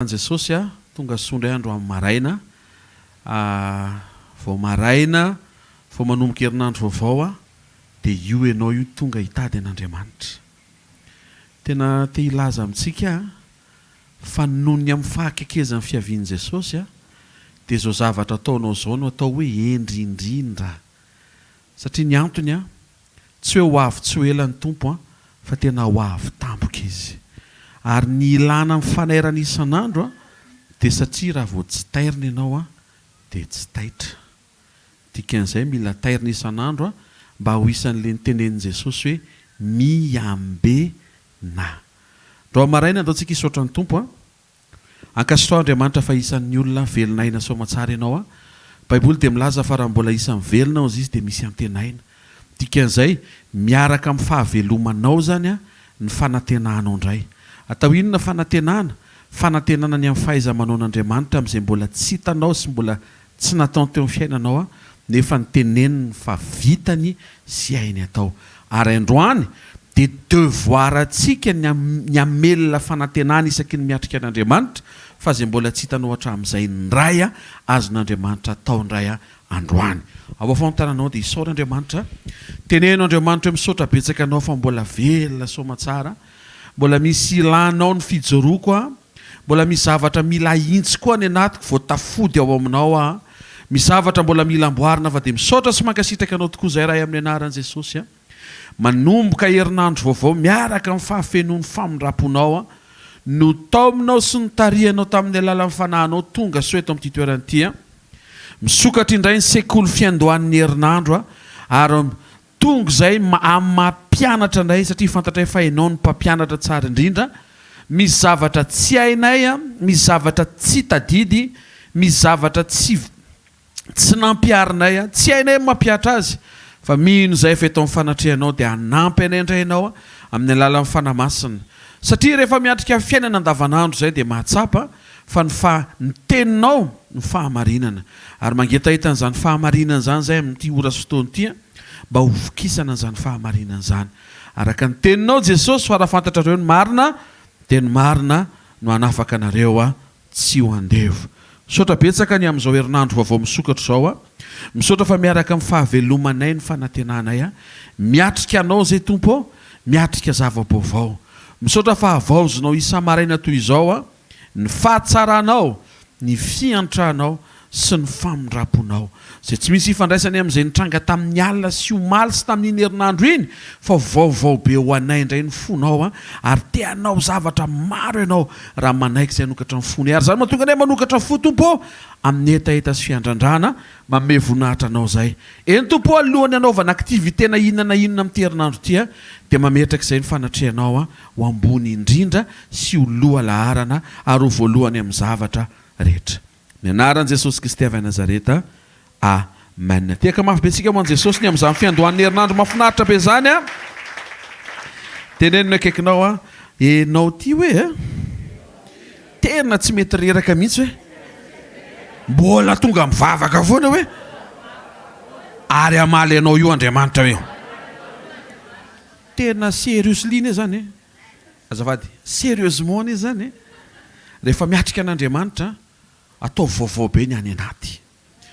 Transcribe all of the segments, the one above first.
Jesosy a, tonga soa indray androany maraina a, vao maraina vao manomboka herinandro vaovao a, dia io ianao io tonga hitady an'Andriamanitra. Tena te hilaza amintsika aho fa noho ny amin'ny fahakekezan'ny fiavian'i Jesosy a, dia izao zavatra ataonao izao no atao hoe hendry indrindra. Satria ny antony a, Tsy hoe ho avy tsy ho ela ny Tompo an, fa tena ho avy tampoka Izy. Ary ny ilana ny fanairana isan'andro an, dia satria raha vao tsy tairina ianao an, dia tsy taitra. Dikan'izay mila tairina isan'andro an, mba ho isan'ilay notenenin'i Jesosy hoe miambena. Androany maraina andao tsika hisaotra ny Tompo an. Ankasitraho Andriamanitra fa isan'ny olona velona aina soamatsara ianao a! Baiboly dia milaza fa raha mbola isan'ny velona ozy izy dia misy antenaina. Dikan'izay, miaraka amin'ny fahavelomanao izany a, ny fanantenanao indray. Atao inona fanantenana? Fanantenana ny amin'ny fahaiza-manaon'Andriamanitra amin'izay mbola tsy hitanao sy mbola tsy nataony teo amin'ny fiainanao a, nefa noteneniny fa vitany sy hainy atao. Ary androany dia devoir-ntsika ny ny hamelona fanantenana isaky ny miatrika an'Andriamanitra fa izay mbola tsy hitanao hatramin'izay indray a, azon'Andriamanitra atao indray a androany. Ao afoan'ny-tananao dia isaory Andriamanitra, teneno Andriamanitra hoe misaotra betsaka anao fa mbola velona soamatsara, mbola misy ilanao ny fijoroako a, Mbola misy zavatra mila ahintsy koa any anatiko vao tafody ao aminao aho. Misy zavatra mbola mila amboarina fa dia misaotra sy mankasitraka anao tokoa izay Ray amin'ny anaran'i Jesosy a. Manomboka herinandro vaovao miaraka amin'ny fahafenoan'ny famindram-ponao aho. Notaominao sy notarihanao tamin'ny alalan'ny fanahinao tonga soa eto amin'ity toerana ity aho. Misokatra indray ny sekoly fiandohan'ny herinandro aho ary Tonga izay amin'ny maha mpianatra anay satria fantatray fa ianao no mpampianatra tsara indrindra, misy zavatra tsy hainay, misy zavatra tsy tadidy, misy zavatra tsy tsy nampiharinay, tsy hainay ny mampihatra azy fa mino izahay fa eto amin'ny fanatrehanao dia hanampy anay indray ianao amin'ny alalan'ny Fanahy Masina satria rehefa miatrika fiainana andavanandro izay dia mahatsapa fa ny fa ny teninao no fahamarinana ary mangetaheta an'izany fahamarinana izany izahay amin'ity ora sy fotoana ity mba ho vokisana an'izany fahamarinana izany. Araka ny teninao Jesosy fa raha fantatrareo ny marina dia ny marina no hanafaka anareo tsy ho andevo. Misaotra betsaka ny amin'izao herinandro vaovao misokatra izao a. Misaotra fa miaraka amin'ny fahavelomanay ny fanantenanay a. Miatrika anao izay Tompo ô, miatrika zava-baovao. Misaotra fa havaozinao isa-maraina toy izao a. ny fahatsaranao, ny fiantranao sy ny famindram-ponao, izay tsy misy ifandraisany amin'izay nitranga tamin'ny alina sy omaly sy tamin'iny herinandro iny, fa vaovao be ho anay indray ny fonao an, ary te hanao zavatra maro ianao raha manaiky izay hanokatra ny fonay, ary izany mahatonga anay manokatra fo Tompo ô, amin'ny hetaheta sy fiandrandrana, manome voninahitra Anao izay. Eny Tompo ô, alohan'ny hanaovana activité na inona na inona amin'ity herinandro ity an, dia mametraka izay ny fanatrehanao an, ho ambony indrindra sy ho loha laharana ary ho voalohany amin'ny zavatra rehetra. Ny anaran'i Jesosy Kristy avy any Nazareta. Amen. Tehaka mafy be tsika ho an'i Jesosy ny amin'izany fiandohan'ny herinandro mahafinaritra be izany a. Teneno ny akaikinao a, enao ty hoe e, tena tsy mety reraka mihitsy hoe, mbola tonga mivavaka foana hoe, ary hamaly anao io Andriamanitra io. Tena seriously anie zany e! Azafady, serieusement anie zany e! Rehefa miatrika an'Andriamanitra, ataovy vaovao be ny any anaty.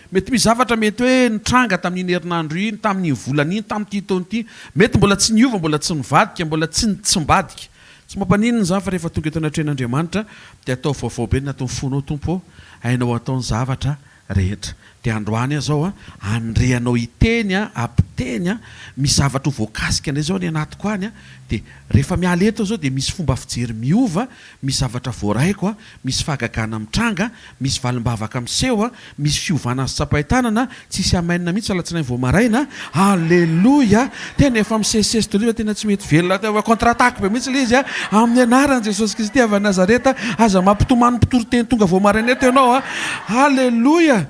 Mety misy zavatra mety hoe nitranga tamin'iny herinandro iny, tamin'iny volana iny, tamin'ity taona ity, mety mbola tsy niova, mbola tsy nivadika, mbola tsy nitsimbadika. Tsy mampaninona izany fa rehefa tonga eto anatrehan'Andriamanitra dia ataovy vaovao be ny anatin'ny fonao, Tompo ô, hainao atao ny zavatra rehetra. Dia androany aho izao an, handre anao hiteny an, hampiteny an, misy zavatra ho voakasika indray izao any anatiko any an, dia rehefa miala eto aho izao dia misy fomba fijery miova, misy zavatra voaraiko an, misy fahagagana mitranga, misy valim-bavaka miseho an, misy fiovana azo tsapain-tanana, tsisy amen mihitsy alatsinainy vao maraina, Aleloia! Tena efa misesisesy daholo fa tena tsy mety velona, contre attaque be mihitsy ilay izy an, amin'ny anaran'i Jesosy Kristy avy any Nazareta, aza mampitomany mpitory teny tonga vao maraina eto ianao an, Aleloia!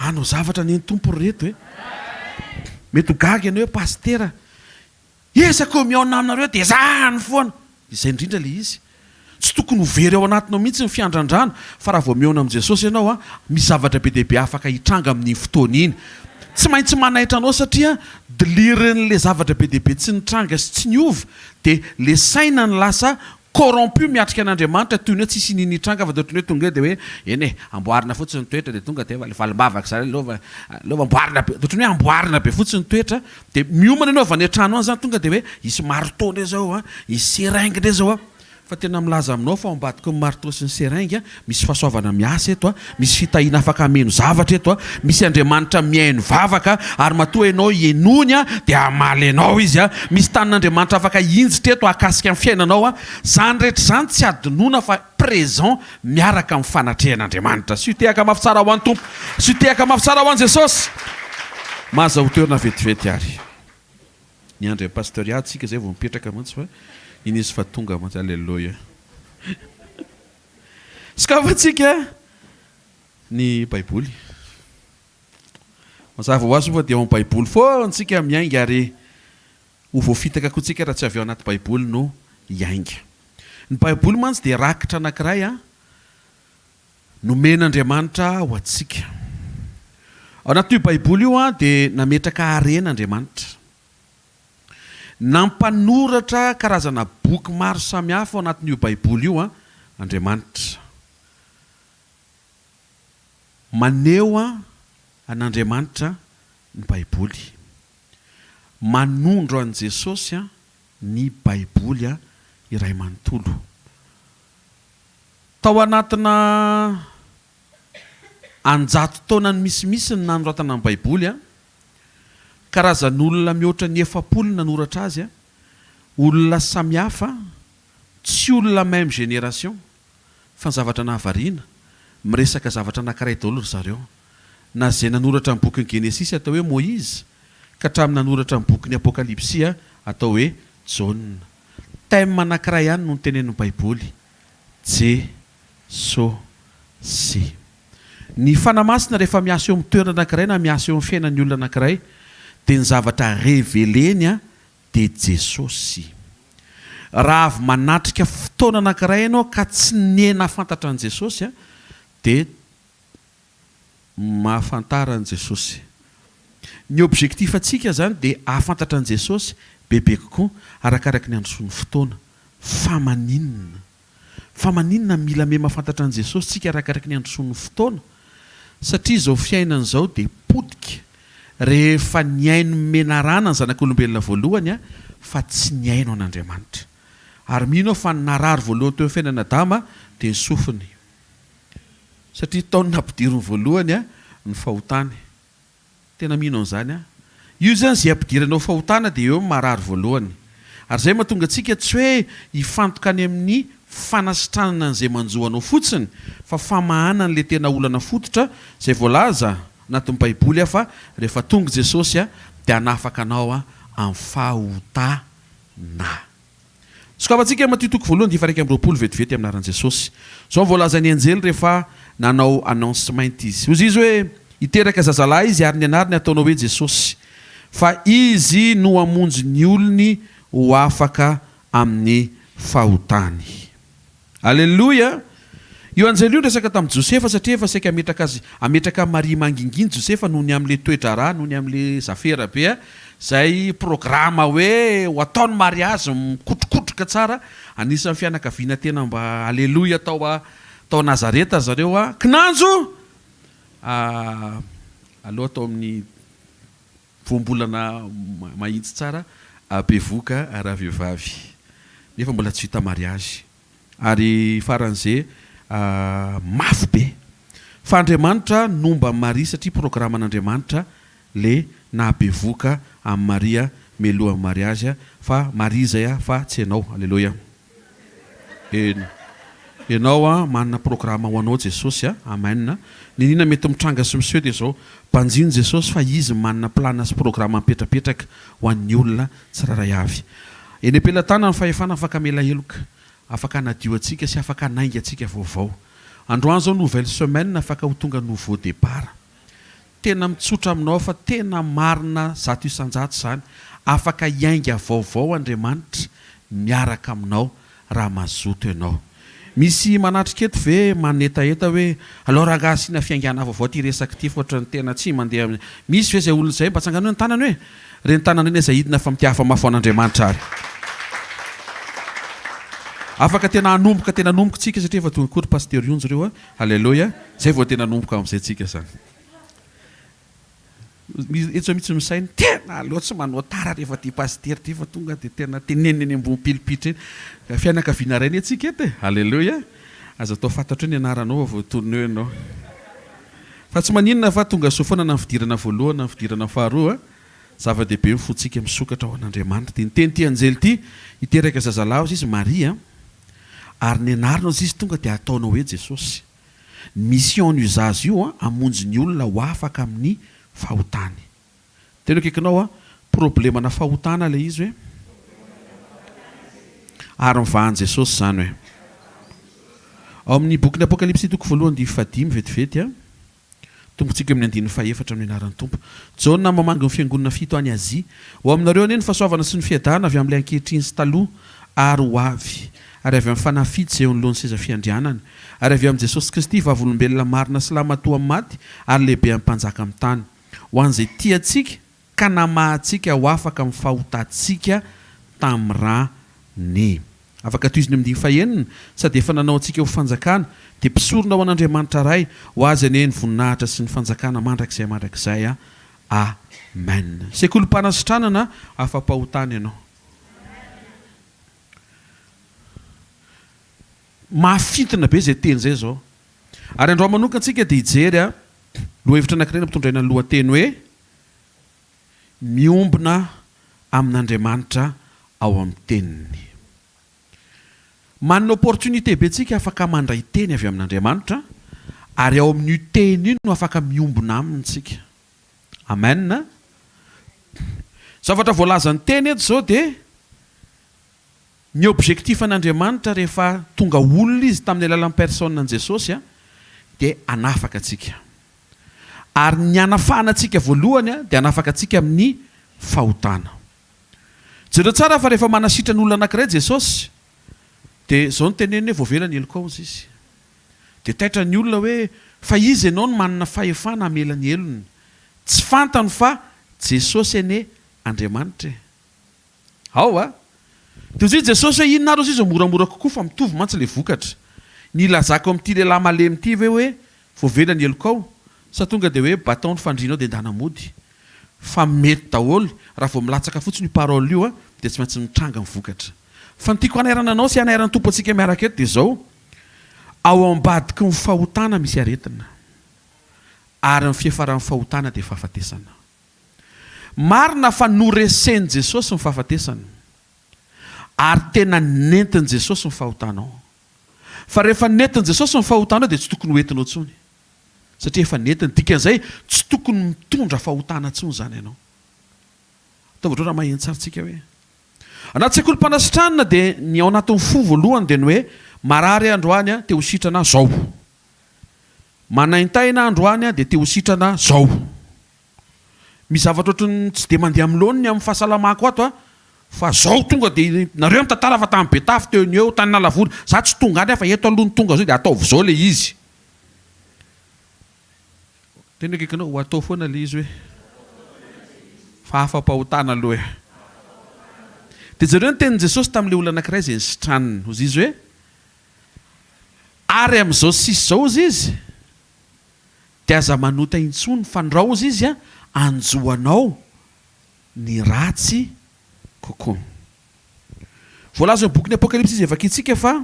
Hanao zavatra anie ny Tompo ry reto e! Mety ho gaga ianao hoe pasitera, Ezaka eo mihaona aminareo dia zany foana. Izay indrindra ilay izy. Tsy tokony ho very ao anatinao mihitsy ny fiandrandrana fa raha vao mihaona amin'i Jesosy ianao an, misy zavatra be dia be afaka hitranga amin'iny fotoana iny. Tsy maintsy manaitra anao satria dlirin'ilay zavatra be dia be tsy nitranga sy tsy niova dia ilay saina no lasa. Corrompu miatrika an'Andriamanitra toy ny hoe tsisy inin hitranga fa dia ohatran'ny hoe tonga eo dia hoe eny e, amboarina fotsiny ny toetra dia tonga dia le valim-bavaka izany lova lova amboarina be, ohatran'ny hoe amboarina be fotsiny ny toetra dia miomana ianao avy any an-trano any izany tonga dia hoe hisy marteau indray izao an, hisy seringue indray izao an. Fa tena milaza aminao fa ao ambadiky ny marteau sy ny seringue misy fahasoavana miasa eto a, misy fitahiana afaka hameno zavatra eto a, misy Andriamanitra mihaino vavaka ary matoa ianao henoiny a dia hamaly anao Izy a, misy tanin'Andriamanitra afaka hinjitra eto hahakasika ny fiainanao a, izany rehetra izany tsy hadinoina fa présent miaraka amin'ny fanatrehan'Andriamanitra. Asio tehaka mafy tsara ho an'ny Tompo, asio tehaka mafy tsara ho an'i Jesosy. Mahazahoa toerana vetivety ary. Miandry an'i Pasteur Yah tsika zay vao mipetraka mantsy fa iny izy fa tonga mantsy Alléluia. Sokafantsika ny baiboly. Mazava ho azy moa fa dia ao amin'ny baiboly foana tsika miainga ary ho voafitaka koa tsika raha tsy avy ao anaty baiboly no hiainga. Ny baiboly mantsy dia rakitra anankiray an. Nomen'Andriamanitra ho antsika. Ao anatin'io Baiboly io dia nametraka harena Andriamanitra. Nampanoratra karazana boky maro samihafa ao anatin'io Baiboly io Andriamanitra. Maneho an'Andriamanitra ny Baiboly. Manondro an'i Jesosy ny Baiboly iray manontolo. Tao anatina an-jato taonany misimisy ny nanoratana ny Baiboly. Karazan'olona mihoatra ny 40 nanoratra azy, olona samihafa, tsy olona même génération, fa ny zavatra nahavariana, miresaka zavatra anankiray daholo ry zareo. Na izay nanoratra ny bokin'ny Genesisy atao hoe Moïse, ka hatramin'ny nanoratra ny bokin'ny Apokalypsy atao hoe Jaona. Thème anankiray ihany no notenenin'ny Baiboly. Je so sy. Ny Fanahy Masina rehefa miasa eo amin'ny toerana anankiray na miasa eo amin'ny fiainan'ny olona anankiray dia ny zavatra reveleny dia Jesosy. Raha avy manatrika fotoana anankiray ianao ka tsy nahafantatra an'i Jesosy dia mahafantara an'i Jesosy. Ny objectif antsika izany dia hahafantatra an'i Jesosy bebe kokoa arakaraky ny androsoan'ny fotoana. Fa maninona? Fa maninona mila miha mahafantatra an'i Jesosy tsika arakaraky ny androsoan'ny fotoana? Satria izao fiainana izao dia potika rehefa nihaino menarana ny zanak'olombelona voalohany fa tsy nihaino an'Andriamanitra. Ary mino aho fa ny narary voalohany teo amin'ny fiainan'i Adama dia ny sofiny. Satria tao no nampidiriny voalohany ny fahotany. Tena mino an'izany aho. Io izany izay ampidiranao fahotana dia eo no marary voalohany. Ary izay mahatonga antsika tsy hoe hifantoka any amin'ny fanasitranana an'izay manjo anao fotsiny fa famahana an'ilay tena olana fototra izay voalaza anatin'ny baiboly fa rehefa tonga Jesosy dia hanafaka anao amin'ny fahotana. Sokafantsika Matio toko voalohany dia 21 vetivety amin'ny anaran'i Jesosy. Izao no voalazan'ny anjely rehefa nanao announcement izy. Hozy izy hoe, Hiteraka zazalahy izy ary ny anarany hataonao hoe Jesosy. Fa izy no hamonjy ny olony ho afaka amin'ny fahotany. Aleloia! Io anjely io niresaka tamin'i Josefa satria efa saika hametraka azy, hametraka an'i Maria mangingina Josefa noho ny amin'ilay toe-draharaha, noho ny amin'ilay zafera be izay programa hoe ho atao ny mariazy mikotrokotroka tsara, anisan'ny fianakaviana tena mba aleloia tao tao Nazareta zareo kinanjo aleo atao amin'ny voambolana mahitsy tsara bevoka ravehivavy nefa mbola tsy vita mariage ary faran'ze mafy be fa Andriamanitra nomba an'i Maria satria programan'Andriamanitra le nahabevoka an'i Maria mialohan'ny mariage fa Maria zay fa tsy enao aleloia. Eny. Ianao an, manana programa ho anao Jesosy a. Amen. Niniana mety mitranga sy miseho dia izao, banjino Jesosy fa Izy manana plan sy programa mipetrapetraka ho an'ny olona tsirairay avy. Eny am-pelatanany ny fahefana afaka hamela heloka, afaka hanadio antsika sy afaka hanainga antsika vaovao. Androany izao nouvelle semaine afaka ho tonga nouveau départ. Tena mitsotra aminao fa tena marina 100% izany, afaka hiainga vaovao Andriamanitra miaraka aminao raha mazoto ianao. Misy manatrika eto ve manetaheta hoe alao rangaha asiana fiaingàna vaovao ity resaka ity fa ohatran'ny tena tsy mandeha amin'ny. Misy ve izay olona izay? Mba tsangano hoe ny tanany hoe? Ireny tanana ireny aza hidina fa mitiava mafy ho an'Andriamanitra ary. Afaka tena hanomboka tena hanomboka tsika satria efa tonga koa ry Pasitera Ionjo ireo a. Alléluia. Zay vao tena hanomboka amin'izay tsika zany. Eto mihitsy misaina, tena aleo tsy manao tara rehefa ity Pasitera ity fa tonga dia tena teneniny eny ambony pilipitra eny. Fianakaviana iray anie tsika eto e. Alléluia. Aza atao fantatro eo ny anaranao fa voatonona eo ianao. Fa tsy maninona fa tonga soa foana na ny fidirana voalohany na ny fidirana faharoa. Zava-dehibe ny fontsika misokatra ho an'Andriamanitra. Dia niteny ity anjely ity, hiteraka zazalahy hozy izy, Maria, ary ny anarany hozy izy tonga dia hataonao hoe Jesosy. Ny mission-n'io zaza io hamonjy ny olona ho afaka amin'ny fahotany. Tena akaikinao an, problemana fahotana ilay izy hoe. Ary mivahan'i Jesosy izany hoe. Ao amin'ny bokin'ny Apokalypsy toko voalohany andininy fahadimy vetivety an. Tompontsika eo amin'ny andininy fahefatra amin'ny anaran'ny Tompo. Jaona mamangy ny fiangonana fito any Azia. Ho aminareo anie ny fahasoavana sy ny fiadanana avy amin'ilay ankehitriny sy taloha ary ho avy, ary avy amin'ny Fanahy fito izay eo anoloan'ny seza fiandrianany, ary avy amin'i Jesosy Kristy, vavolombelona marina sy lahimatoa amin'ny maty ary lehibe amin'ny mpanjaka amin'ny tany. Ho an'izay tia antsika ka namaha antsika ho afaka amin'ny fahotantsika tamin'ny ra-ny. Afaka tohizina eo amin'ny andininy fahenina, Sady efa nanao antsika ho fanjakana, dia mpisorona ho an'Andriamanitra Ray, ho Azy anie ny voninahitra sy ny fanjakana mandrakizay mandrakizay. Amen. Sekolim-panasitranana afa-pahotana ianao. Mahafintina be izay teny izay izao. Ary androany manokana isika dia hijery lohahevitra anankiray nampitondraina ny lohateny hoe Miombona amin'Andriamanitra ao amin'ny Teniny. Manana opportunité be tsika afaka mandray teny avy amin'Andriamanitra ary ao amin'io teny io no afaka miombona aminy tsika. Amen. Zavatra voalazan'ny teny eto izao dia ny objectif an'Andriamanitra rehefa tonga olona izy tamin'ny alalan'ny personne an'i Jesosy dia hanafaka antsika. Ary ny hanafahana antsika voalohany dia hanafaka antsika amin'ny fahotana. Jereo tsara fa rehefa manasitrana olona anankiray Jesosy dia izao no teneniny hoe voavela ny helokao hozy izy. Dia taitra ny olona hoe fa iza ianao no manana fahefana hamela ny helony. Tsy fantany fa Jesosy anie Andriamanitra e. Ao a! Dia hoy Jesosy hoe, Inona ary hozy izy moramora kokoa fa mitovy mantsy ilay vokatra. Ny hilazako amin'ity lehilahy malemy ity ve hoe voavela ny helokao sa tonga dia hoe batao ny fandrianao dia ndana mody? Fa mety daholo, raha vao milatsaka fotsiny io parole io dia tsy maintsy mitranga ny vokatra. Fa ny tiako hanairana anao sy hanairan'ny Tompo antsika miaraka eto dia izao, ao ambadiky ny fahotana misy aretina. Ary ny fiafaran'ny fahotana dia fahafatesana. Marina fa noresen'i Jesosy ny fahafatesana, ary tena nentin'i Jesosy ny fahotanao. Fa rehefa nentin'i Jesosy ny fahotanao dia tsy tokony ho entinao intsony, satria efa nentiny. Dikan'izay, tsy tokony mitondra fahotana intsony izany ianao. Ataovy hatreo raha maheno tsara tsika hoe. Anaty sekolim-panasitranana dia ny ao anatin'ny fo voalohany dia ny hoe marary aho androany te ho sitrana aho zao. Manaintaina aho androany dia te ho sitrana aho zao. Misy zavatra ohatran'ny tsy dia mandeha amin'ny laoniny amin'ny fahasalamako ato a, fa zao tonga dia nareo mitantara fa tany Betafo teo no eo, tany Analavory, za tsy tonga any aho fa eto aloha no tonga zao dia ataovy zao le izy. Tena akaikinao, ho atao foana le izy hoe fa afa-pahotana aloha e. Dia jereo ny tenin'i Jesosy tamin'ilay olona anankiray izay nisitraniny, hozy izy hoe, ary amin'izao sisa izao hozy izy, Dia aza manota intsony fandrao ozy izy a anjo anao ny ratsy kokoa. Voalaza eo bokin'ny Apokalypsy izay vakintsika fa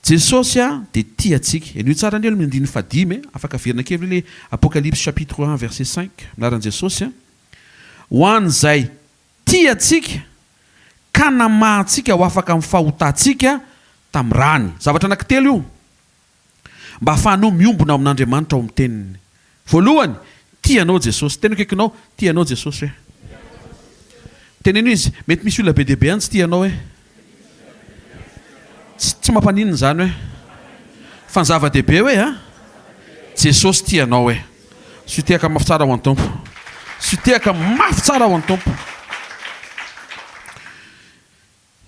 Jesosy a dia tia antsika. Henoy tsara anie ny andininy fahadimy e, afaka averina kely ve le Apocalypse chapitre un verset cinq, anaran'i Jesosy a. Ho an'izay tia antsika ka namaha antsika ho afaka amin'ny fahotantsika tamin'ny rany. Zavatra anankitelo io. Mba hahafahanao miombona ao amin'Andriamanitra ao amin'ny Teniny. Voalohany, tia anao Jesosy. Tena akaikinao, tia anao Jesosy hoe. Teneno Izy, mety misy olona be dia be any tsy tia anao hoe. Tsy, tsy mampaninona izany hoe. Fa ny zava-dehibe hoe a, Jesosy tia anao hoe. Sutehaka mafy tsara ho an'ny Tompo. Sutehaka mafy tsara ho an'ny Tompo.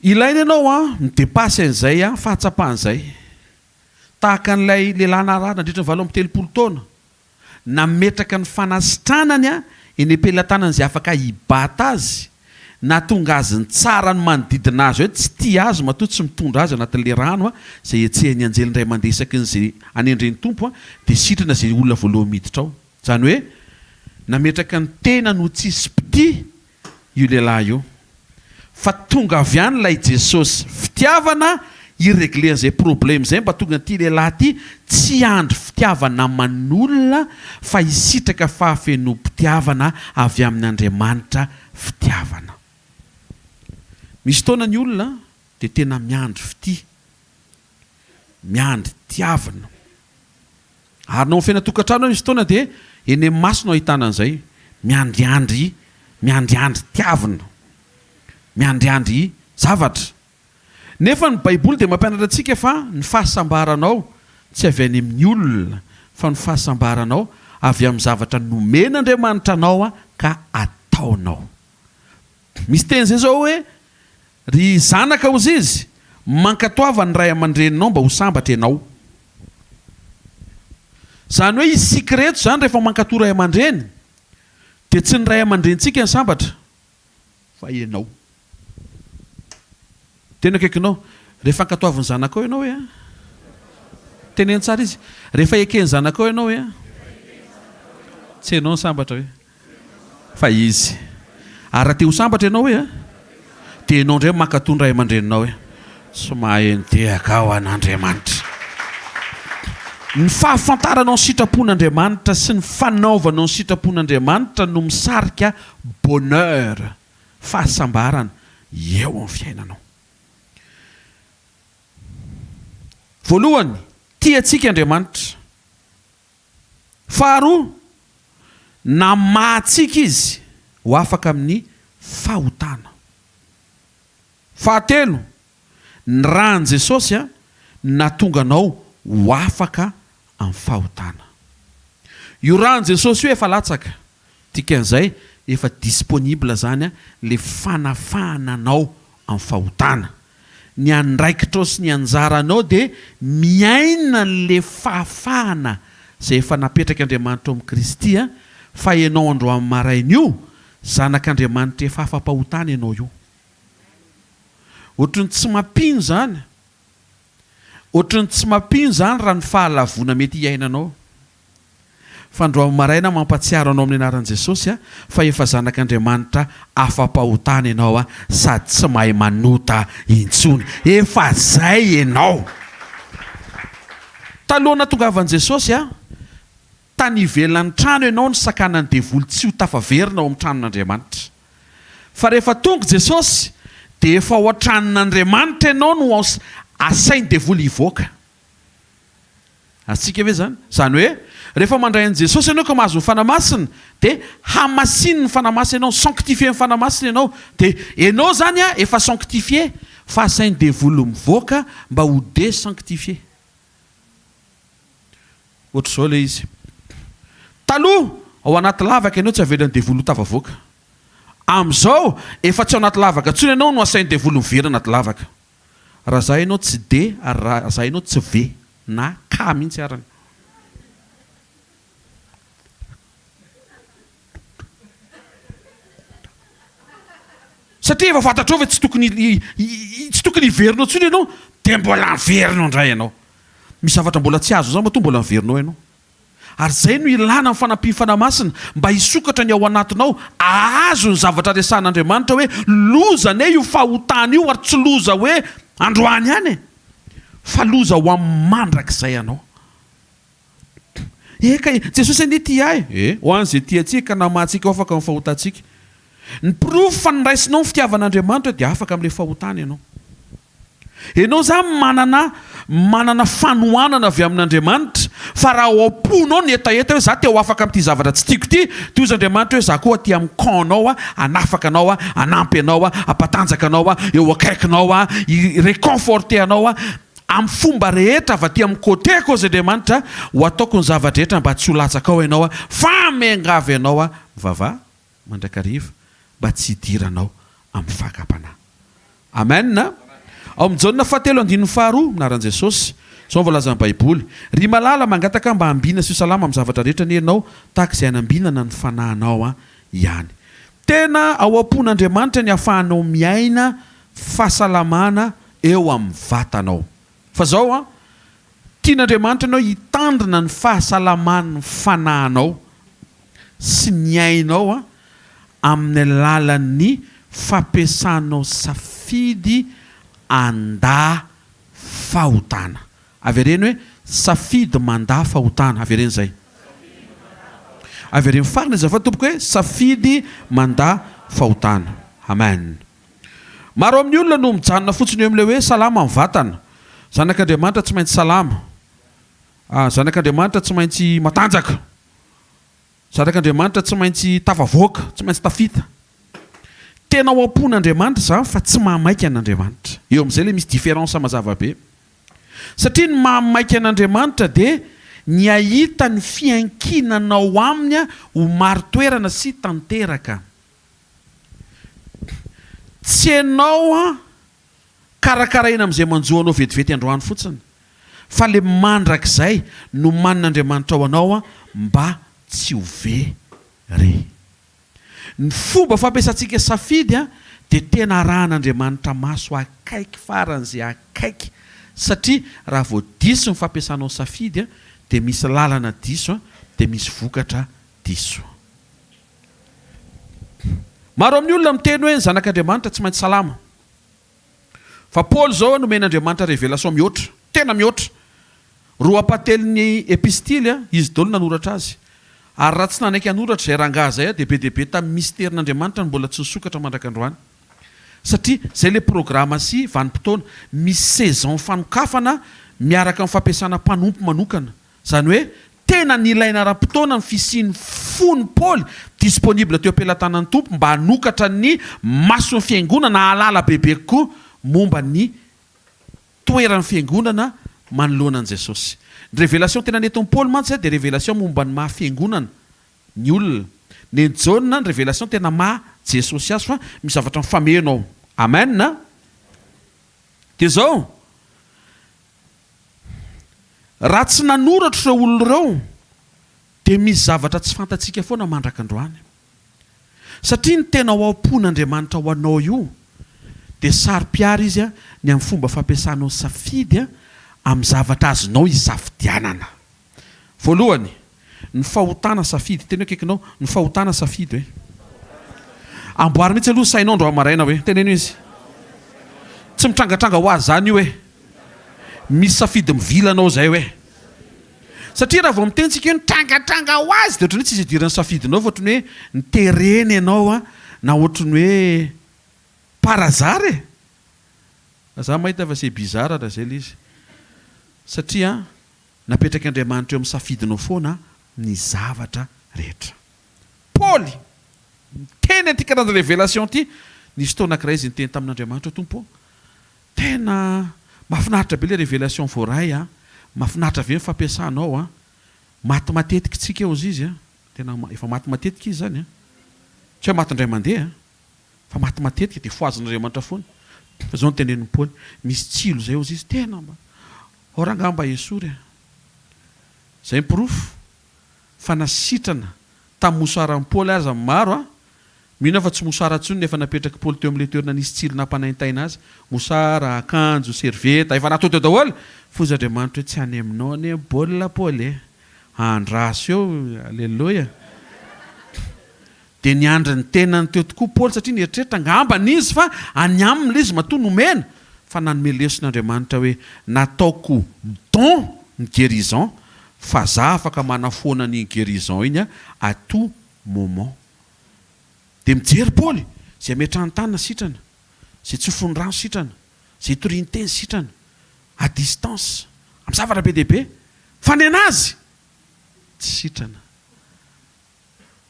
Ilaina ianao an, mi-depasse an'izay an, fahatsapana izay. Tahaka an'ilay lehilahy narary nandritra ny 38 taona, nametraka ny fanasitranany eny am-pelatanan'izay afaka hibata azy, Nahatonga azy nitsara ny manodidina azy hoe tsy tia azy matoa tsy mitondra azy anatin'ilay rano izay hetsehin'ny anjely indray mandeha isaky ny izay anendren'ny Tompo dia sitrana izay olona voalohany miditra ao. Izany hoe nametraka ny tenany ho tsisy mpitia io lehilahy io. Fa tonga avy any ilay Jesosy fitiavana hi-regler an'izay problème izay mba tonga an'ity lehilahy ity tsy hiandry fitiavana aman'olona fa hisitraka fahafenoam-pitiavana avy amin'Andriamanitra fitiavana. Misy fotoana ny olona dia tena miandry fitia, miandry tiavina. Ary na ao amin'ny fiainan-tokantrano misy fotoana dia eny amin'ny maso no ahitana an'izay, miandriandry, miandriandry tiavina, miandriandry zavatra. Nefa ny Baiboly dia mampianatra antsika fa ny fahasambaranao tsy avy any amin'ny olona fa ny fahasambaranao avy amin'ny zavatra nomen'Andriamanitra anao ka ataonao. Misy teny izay izao hoe, Ry zanaka hozy izy, mankatoava ny ray aman-dreninao mba ho sambatra ianao. Izany hoe isika ireto izany rehefa mankatoa ray aman-dreny dia tsy ny ray aman-drenintsika no sambatra fa ianao. Tena akaikinao. Rehefa ankatoavin'ny zanakao ianao hoe an. Teneno tsara izy. Rehefa eken'ny zanakao ianao hoe an. Tsy ianao no sambatra hoe. Fa izy. Ary raha te ho sambatra ianao hoe an. Dia ianao indray mankatò ny ray aman-dreninao hoe. Tsy mahay nitehaka aho an'Andriamanitra. Ny fahafantaranao ny sitrapon'Andriamanitra sy ny fanaovanao ny sitrapon'Andriamanitra no misarika bonheur. fahasambarana eo amin'ny fiainanao. Voalohany, tia antsika Andriamanitra. Faharoa, namaha antsika Izy ho afaka amin'ny fahotana. Fahatelo, ny ran'i Jesosy no nahatonga anao ho afaka amin'ny fahotana. Io ran'i Jesosy io efa latsaka, dikan'izay efa disponible zany le fanafahana anao amin'ny fahotana. Ny andraikitrao sy ny anjaranao dia miaina an'le fahafahana izay efa napetrak'Andriamanitra ao amin'i Kristy fa ianao androany maraina io, zanak'Andriamanitra efa afa-pahotana ianao io. Ohatry ny tsy mampino izany. Ohatry ny tsy mampino izany raha ny fahalavoana mety hiainanao. Fa androany maraina aho mampatsiaro anao amin'ny anaran'i Jesosy aho fa efa zanak'Andriamanitra afa-pahotana ianao sady tsy mahay manota intsony. Efa zay ianao. Taloha nahatongavan'i Jesosy aho, tany ivelan'ny trano ianao nisakanan'ny devoly tsy ho tafaverina ao amin'ny tranon'Andriamanitra. Fa rehefa tonga Jesosy dia efa ao an-tranon'Andriamanitra ianao no asain'ny devoly hivoaka. Azontsika ve izany? Izany hoe, rehefa mandray an'i Jesosy ianao ka mahazo ny Fanahy Masina, dia hamasinin'ny Fanahy Masina ianao, sanctifier-n'ny Fanahy Masina ianao. Dia ianao izany efa sanctifier, fa asain'ny devoly mivoaka mba ho desanctifier. Ohatr'izao ilay izy. Taloha, ao anaty lavaka ianao tsy avelan'ny devoly ho tafavoaka. Amin'izao, efa tsy ao anaty lavaka intsony ianao no asain'ny devoly miverina anaty lavaka. Raha za ianao tsy D ary raha za ianao tsy V na K mihitsy arany. Satria efa fantatrao fa tsy tokony tsy tokony hiverina ao intsony ianao dia mbola miverina ao indray ianao. Misy zavatra mbola tsy azo izany matoa mbola miverina ao ianao. Ary izay no ilana ny fanampian'ny Fanahy Masina mba hisokatra ny ao anatinao ahazo ny zavatra resahan'Andriamanitra hoe loza anie io fahotana io ary tsy loza hoe androany ihany e! Fa loza ho amin'ny mandrakizay anao. Eka e, Jesosy anie tia ahy e! Ho an'izay tia antsika ka namahantsika ho afaka amin'ny fahotantsika. Ny porofo fa noraisinao ny fitiavan'Andriamanitra dia afaka amin'ilay fahotana ianao. Ianao izany manana manana fanohanana avy amin'Andriamanitra fa raha ao am-ponao ny hetaheta hoe za te ho afaka amin'ity zavatra tsy tiako ity, dia hoy Andriamanitra hoe za koa aty amin'ny camp-nao aho, hanafaka anao aho, hanampy anao aho, hampatanjaka anao aho, eo akaikinao aho, hi-reconforter anao aho. Amin'ny fomba rehetra avy aty amin'ny côté-ko hozy Andriamanitra, ho ataoko ny zava-drehetra mba tsy ho latsaka ao ianao fa miangavy anao aho, mivavaha mandrakariva mba tsy hidiranao amin'ny fakam-panahy. Amen! Ao amin'ny Jaona fahatelo andininy faharoa, amin'ny anaran'i Jesosy, izao no voalazan'ny Baiboly, Ry malala, mangataka mba hambina sy ho salama amin'ny zavatra rehetra anie ianao, tahaka izay hanambinana ny fanahinao ihany. Tena ao am-pon'Andriamanitra ny ahafahanao miaina fahasalamana eo amin'ny vatanao. Fa zao an, tian'Andriamanitra ianao hitandrina ny fahasalaman'ny fanahinao sy ny ainao amin'ny alalan'ny fampiasanao safidy handà fahotana. Avereno hoe, safidy mandà fahotana. Avereno izay. Avereno farany azafady tompoko hoe, safidy mandà fahotana. Amen. Maro amin'ny olona no mijanona fotsiny eo amin'ilay hoe salama ny vatana. Zanak'Andriamanitra tsy maintsy salama. Ah, zanak'Andriamanitra tsy maintsy matanjaka. Zanak'Andriamanitra tsy maintsy tafavoaka, tsy maintsy tafita. Tena ao am-pon'Andriamanitra izany fa tsy mahamaika an'Andriamanitra. Eo amin'izay ilay misy différence mazava be. Satria ny mahamaika an'Andriamanitra dia ny hahita ny fiankinanao Aminy ho marin-toerana sy tanteraka. Tsy ianao karakaraina amin'izay manjo anao vetivety androany fotsiny, fa ilay mandrakizay nomanin'Andriamanitra ho anao mba tsy ho very. Ny fomba fampiasantsika safidy dia tena arahan'Andriamanitra maso akaiky faran'izay akaiky satria raha vao diso ny fampiasanao safidy dia misy lalana diso dia misy vokatra diso. Maro amin'ny olona miteny hoe ny zanak'Andriamanitra tsy maintsy salama. Fa Paoly izao nomen'Andriamanitra révélation mihoatra, tena mihoatra. Roa ampahatelon'ny epistily, izy daholo nanoratra azy. Ary raha tsy nanaiky hanoratra izay rangahy izay dia be dia be tamin'ny misterin'Andriamanitra no mbola tsy nisokatra mandrak'androany. Satria izay ilay programa sy vanim-potoana. Misy saison fanokafana miaraka amin'ny fampiasana mpanompo manokana. Izany hoe tena nilaina ara-potoana ny fisian'ny fon'i Paoly disponible teo am-pelatanan'ny Tompo mba hanokatra ny mason'ny fiangonana hahalala bebe kokoa momba ny toeran'ny fiangonana manoloana an'i Jesosy. Ny révélation tena nentin'i Paoly mantsy dia révélation momba ny maha fiangonana ny olona. Nen'i Jaona ny révélation tena maha Jesosy azy fa misy zavatra mifameno ao. Amen a! Dia izao. Raha tsy nanoratra ireo olona ireo dia misy zavatra tsy fantatsika foana mandraka androany. Satria ny tena ao am-pon'Andriamanitra ho anao io dia saro-piaro Izy ny amin'ny fomba fampiasanao safidy amin'ny zavatra azonao isafidianana. Voalohany, ny fahotana safidy. Teneno akaikinao, ny fahotana safidy hoe. Amboary mihitsy aloha sainao androany maraina hoe. Teneno izy. Tsy mitrangatranga ho azy izany io e. Misy safidy mivilana ao izay hoe. Satria raha vao miteny tsika hoe mitrangatranga ho azy dia ohatran'ny hoe tsisy idiran'ny safidinao fa ohatran'ny hoe niterena ianao na ohatran'ny hoe par hasard e. Za mahita fa c'est bizarre raha izay ilay izy. Satria Napetrak'Andriamanitra eo amin'ny safidinao foana ny zavatra rehetra. Paoly, niteny an'ity karazana révélation ity, nisy fotoana anankiray izy niteny tamin'Andriamanitra hoe, Tompo ô, tena mahafinaritra be ilay révélation voaray an, mahafinaritra be ny fampiasanao an, maty matetika isika hozy izy an, tena efa maty matetika izy izany an, tsy hoe maty indray mandeha an, fa maty matetika dia fohazin'Andriamanitra foana. Fa izao no tenenin'i Paoly, misy tsilo izay hozy izy, tena mba. Or angamba esory a! Izay ny porofo fa na sitrana tamin'ny mosaran'i Paoly aza ny maro a! Mino aho fa tsy mosara intsony ny efa napetrak'i Paoly teo amin'ilay toerana nisy tsilo nampanaintaina azy, mosara, akanjo, servieta, efa natao teo daholo! Foza Andriamanitra hoe tsy any aminao anie ny baolina Paoly e! Andraso eo, aleloia! Dia niandry ny tenany teo tokoa Paoly satria nieritreritra angambany izy fa any aminy ilay izy matoa nomena, fa nanome lesona Andriamanitra hoe nataoko don ny guérison fa za afaka manafoana an'iny guérison iny à tout moment. Dia mijery Paoly, izay ametrahany tanana sitrana, izay tsofiny rano sitrana, izay itoriany teny sitrana, à distance, amin'ny zavatra be dia be, fa ny an'azy tsy sitrana.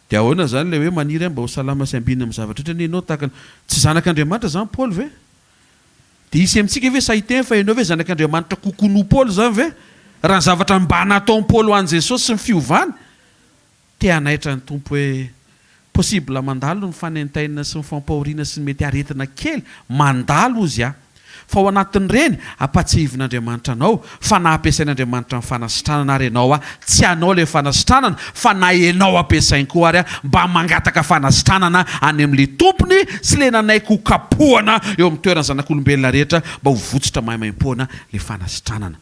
Dia ahoana izany ilay hoe maniry aho mba ho salama sy ambinina amin'ny zavatra rehetra anie ianao tahaka ny Tsy zanak'Andriamanitra izany Paoly ve? Dia hisy amintsika ve sahy hiteny fa ianao ve zanak'Andriamanitra kokoa noho Paoly izany ve? Raha ny zavatra mba nataon'i Paoly ho an'i Jesosy sy ny fiovany, te hanaitra ny Tompo hoe possible mandalo ny fanaintainana sy ny fampahoriana sy ny mety aretina kely, mandalo hozy aho. Fa ao anatin'ireny, ampatsiahivin'Andriamanitra anao fa na ampiasain'Andriamanitra amin'ny fanasitranana ary ianao, tsy anao ilay fanasitranana, fa na ianao ampiasainy koa ary mba mangataka fanasitranana any amin'ilay Tompony sy ilay nanaiky ho kapohana eo amin'ny toeran'ny zanak'olombelona rehetra mba ho votsotra maimaimpoana ilay fanasitranana.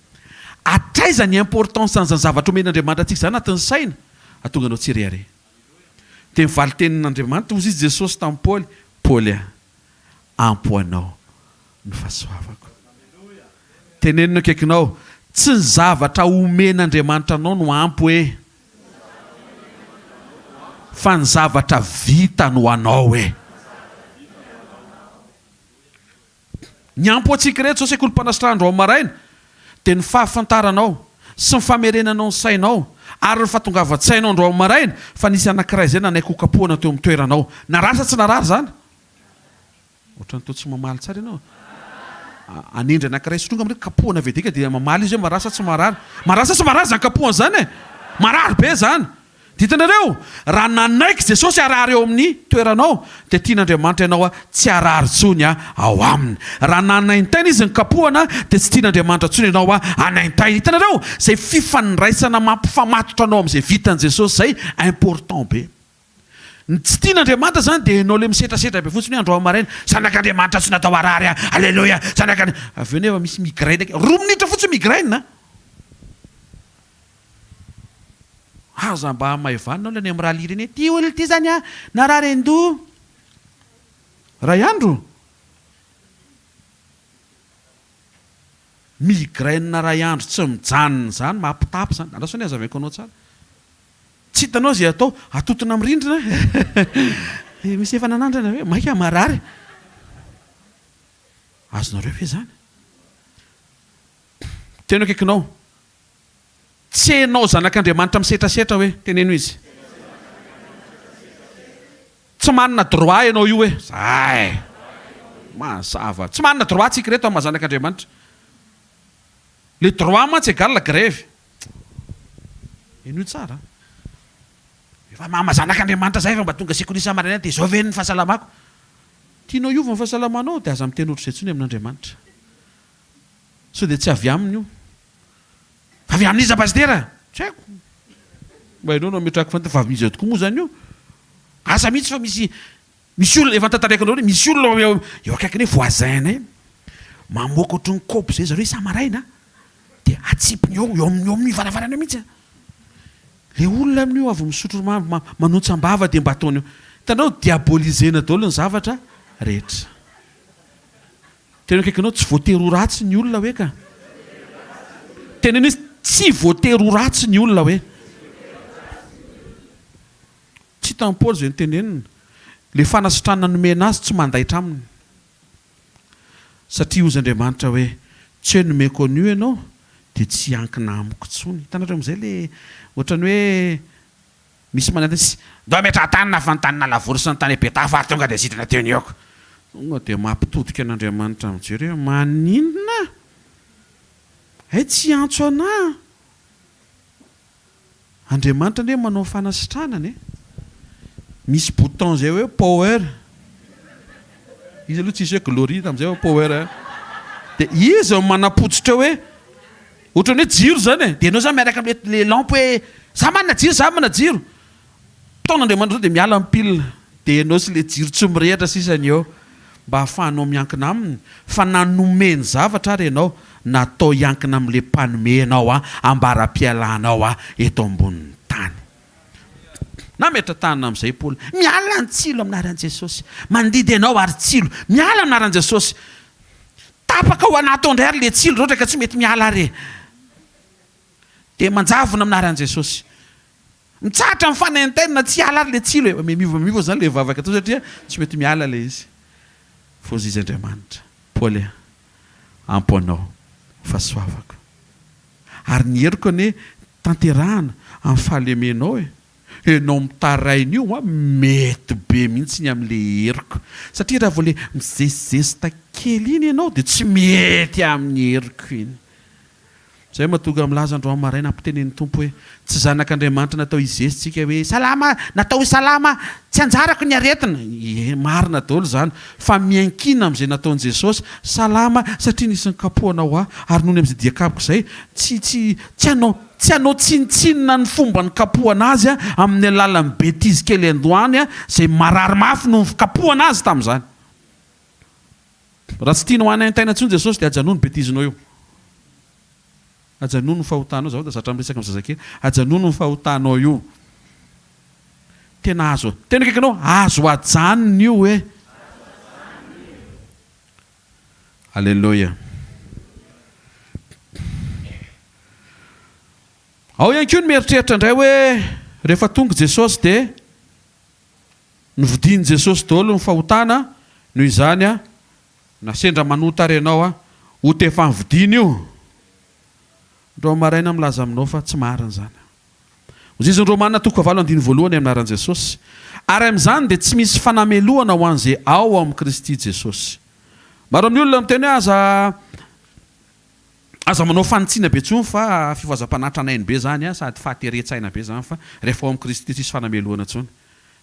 Hatraiza ny importance an'izany zavatra omen'Andriamanitra antsika izany anatin'ny saina? Hahatonga anao tsy hirehareha. Dia ny valin-tenin'Andriamanitra, hozy izy Jesosy tamin'i Paoly, Paoly a! Ampy ho anao ny fahasoavako. Teneno ny akaikinao, tsy ny zavatra omen'Andriamanitra anao no ampy hoe, fa ny zavatra vitany ho anao hoe. Ny ampy ho antsika ireto izao sekolim-panasitrahana androany maraina dia ny fahafantaranao sy ny famerenanao ny sainao ary ny fahatongavan-tsainao androany maraina fa nisy anankiray izay nanaiky ho kapohana teo amin'ny toeranao. Narary sa tsy narary izany? Ohatran'ny toa tsy mamaly tsara ianao. Hanendry anankiray sotroina angamba hoe kapohana vedeka dia mamaly izy hoe marary sa tsy marary. Marary sa tsy marary izany kapohana izany e? Marary be izany. Dia hitanareo, raha nanaiky Jesosy harary eo amin'ny toeranao, dia tian'Andriamanitra ianao tsy harary intsony ao Aminy. Raha nanaintaina Izy nikapohana, dia tsy tian'Andriamanitra intsony ianao hanaintaina. Hitanareo, izay fifandraisana mampifamatotra anao amin'izay vitan'i Jesosy izay, important be. Ny tsy tian'Andriamanitra izany dia ianao ilay misetrasetra be fotsiny hoe androany maraina, zanak'Andriamanitra tsy natao harary aho, aleloia, zanak'Andri-, avy eo nefa misy migraine, roa minitra fotsiny migraine an! Aza mba hamaivanina olona any amin'ny rallye ireny hoe ity olona ity izany an, narary an-doha iray andro. Migraine iray andro tsy mijanona izany, mampitapy izany. Andraso anie hazavaiko anao tsara. Tsy hitanao izay atao, atotona amin'ny rindrina. Misy efa nanandrana ve? Maika marary. Azonareo ve izany? Teny akaikinao. Tsy enao zanak'Andriamanitra misetrasetra hoe, teneno izy. Tsy manana droit enao io hoe, zay. Mazava. Tsy manana droit tsika ireto amin'ny maha zanak'Andriamanitra. Le droit mantsy égal grève. Henoy tsara an. Efa maha zanak'Andriamanitra zay efa mba tonga sekoly isa-maraina dia izao ve ny fahasalamako. Tianao hiova ny fahasalamanao dia aza miteny ohatr'izay intsony amin'Andriamanitra. Sao dia tsy avy aminy io. Fa avy amin'iza Pasitera? Tsy haiko. Mba ianao no ametrahako fanontaniana fa avy amin'iza tokoa moa izany io? Asa mihitsy fa misy misy olona efa notantaraiko anareo hoe misy olona eo eo akaikinay voisin-nay mamoaka ohatran'ny kaopy izay zareo isa-maraina dia atsipiny eo eo amin'ny eo amin'ny varavarana eo mihitsy. Le olona amin'io avy misotro manontsam-bava dia mba ataony eo. Hitanao diaboliser-na daholo ny zavatra rehetra. Tena akaikinao, tsy voatery ho ratsy ny olona hoe ka. Teneno izy, tsy voatery ho ratsy ny olona hoe. Tsy hitan'i Paoly izay notenenina. Ilay fanasitranana nomena azy tsy mandaitra aminy. Satria hozy Andriamanitra hoe, tsy hoe nomeko an'io ianao dia tsy hiankina amiko intsony. Hitanareo amin'izay ilay ohatran'ny hoe Misy manantena sy ndao ametraha-tanana fa ny tany Nalavory sy ny tany Betafo ary tonga dia sitrana teo ny aoko. Tonga dia mampitodika an'Andriamanitra mijery hoe maninona? Hay tsy hiantso anah? Andriamanitra anie manao fanasitranana e! Misy bouton izay hoe power. Izy aloha tsisy hoe glory tamin'izay fa power. Dia izy no manapotsitra hoe Ohatran'ny hoe jiro zany e! Dia ianao zany miaraka amin'ilay lampe hoe za manana jiro, za manana jiro! Taon'Andriamanitra zao dia miala ny pile, dia ianao sy ilay jiro tsy mirehitra sisa ny eo mba ahafahanao miankina aminy, fa na nomeny zavatra ary ianao, natao hiankina amin'ilay mpanome ianao an, ambara-pialanao an eto ambonin'ny tany. Nametra-tanana amin'izay Paoly, miala ny tsilo amin'ny anaran'i Jesosy, mandidy anao ary tsilo, miala amin'ny anaran'i Jesosy! Tapaka ao anaty ao indray ary le tsilo raha ohatra ka tsy mety miala ary e! Dia manjavona amin'ny anaran'i Jesosy. Mitsahatra ny fanaintainana tsy hiala ary le tsilo e! Miova miova izany le vavaka atao satria tsy mety miala le izy. Voazizy izy Andriamanitra. Paoly a! Ampy ho anao ny fahasoavako. Ary ny heriko anie tanterahana amin'ny fahalemenao e! Enao mitaraina io an, mety be mihitsy ny amin'le heriko. Satria raha vao le mizesizesta kely iny ianao dia tsy mety amin'ny heriko iny. Izay mahatonga milaza androany maraina ampitenenin'ny Tompo hoe, tsy zanak'Andriamanitra natao hizesy tsika hoe, salama, natao ho salama, tsy anjarako ny aretina. Ie, marina daholo izany, fa miankina amin'izay nataon'i Jesosy, salama satria nisy nikapohana ho ahy, ary noho ny amin'izay dian-kapoka izay, tsy, tsy, tsy hanao, tsy hanao tsinontsinona ny fomba nikapohana azy aho amin'ny alalan'ny betizy kely androany izay marary mafy noho ny fikapohana azy tamin'izany. Raha tsy tianao hanaintaina intsony Jesosy dia ajanony betizinao io. Ajanony ny fahotanao, za zatra miresaka amin'ny zazakely, ajanony ny fahotanao io. Tena azo, tena akaiky anao, azo ajanona io e. Aleloia. Ao ihany koa ny mieritreritra indray hoe rehefa tonga Jesosy dia Novidian'i Jesosy daholo ny fahotana, noho izany a, na sendra manota ary ianao a, ota efa novidiana io. Androany maraina milaza aminao fa tsy marina izany. Hozizin'ny Romana toko fahavalo andininy voalohany amin'ny anaran'i Jesosy. Ary amin'izany dia tsy misy fanamelohana ho an'izay ao amin'i Kristy Jesosy. Maro amin'ny olona miteny hoe aza Aza manao fanitsiana be tsony fa fifohazam-panahy tranainy be zany an, sady fahateren-tsaina be zany fa rehefa ao amin'i Kristy tsisy fanamelohana tsony.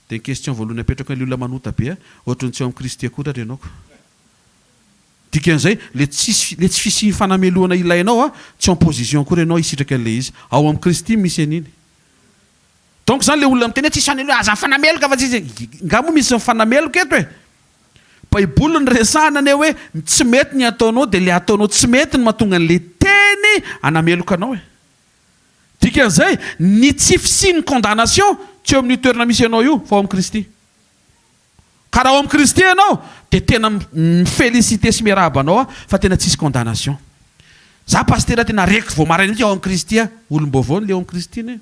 Dia ny question voalohany apetrako an'ilay olona manota be an, ohatry ny tsy ao amin'i Kristy akory ary ianao ko. Dikan'izay, le tsisy le tsy fisian'ny fanamelohana ilainao an, tsy en position akory ianao hisitraka an'ilay izy. Ao amin'i Kristy misy an'iny. Donc zany le olona miteny hoe tsisy fanelo aza mifanameloka fa tsisy nga moa misy mifanameloka eto e! Baiboly no resahana anie hoe tsy mety ny ataonao dia le ataonao tsy mety no mahatonga an'le teny hanameloka anao e! Dikan'izay ny tsy fisian'ny condamnation tsy eo amin'io toerana misy anao io fa ao amin'i Kristy. Ka raha ao amin'i Kristy ianao dia tena mi-feliciter sy miarahaba anao aho fa tena tsisy condamnation. Za pasitera tena reko vao maraina mihitsy ao amin'i Kristy aho. Olom-baovao ny le ao amin'i Kristy anie.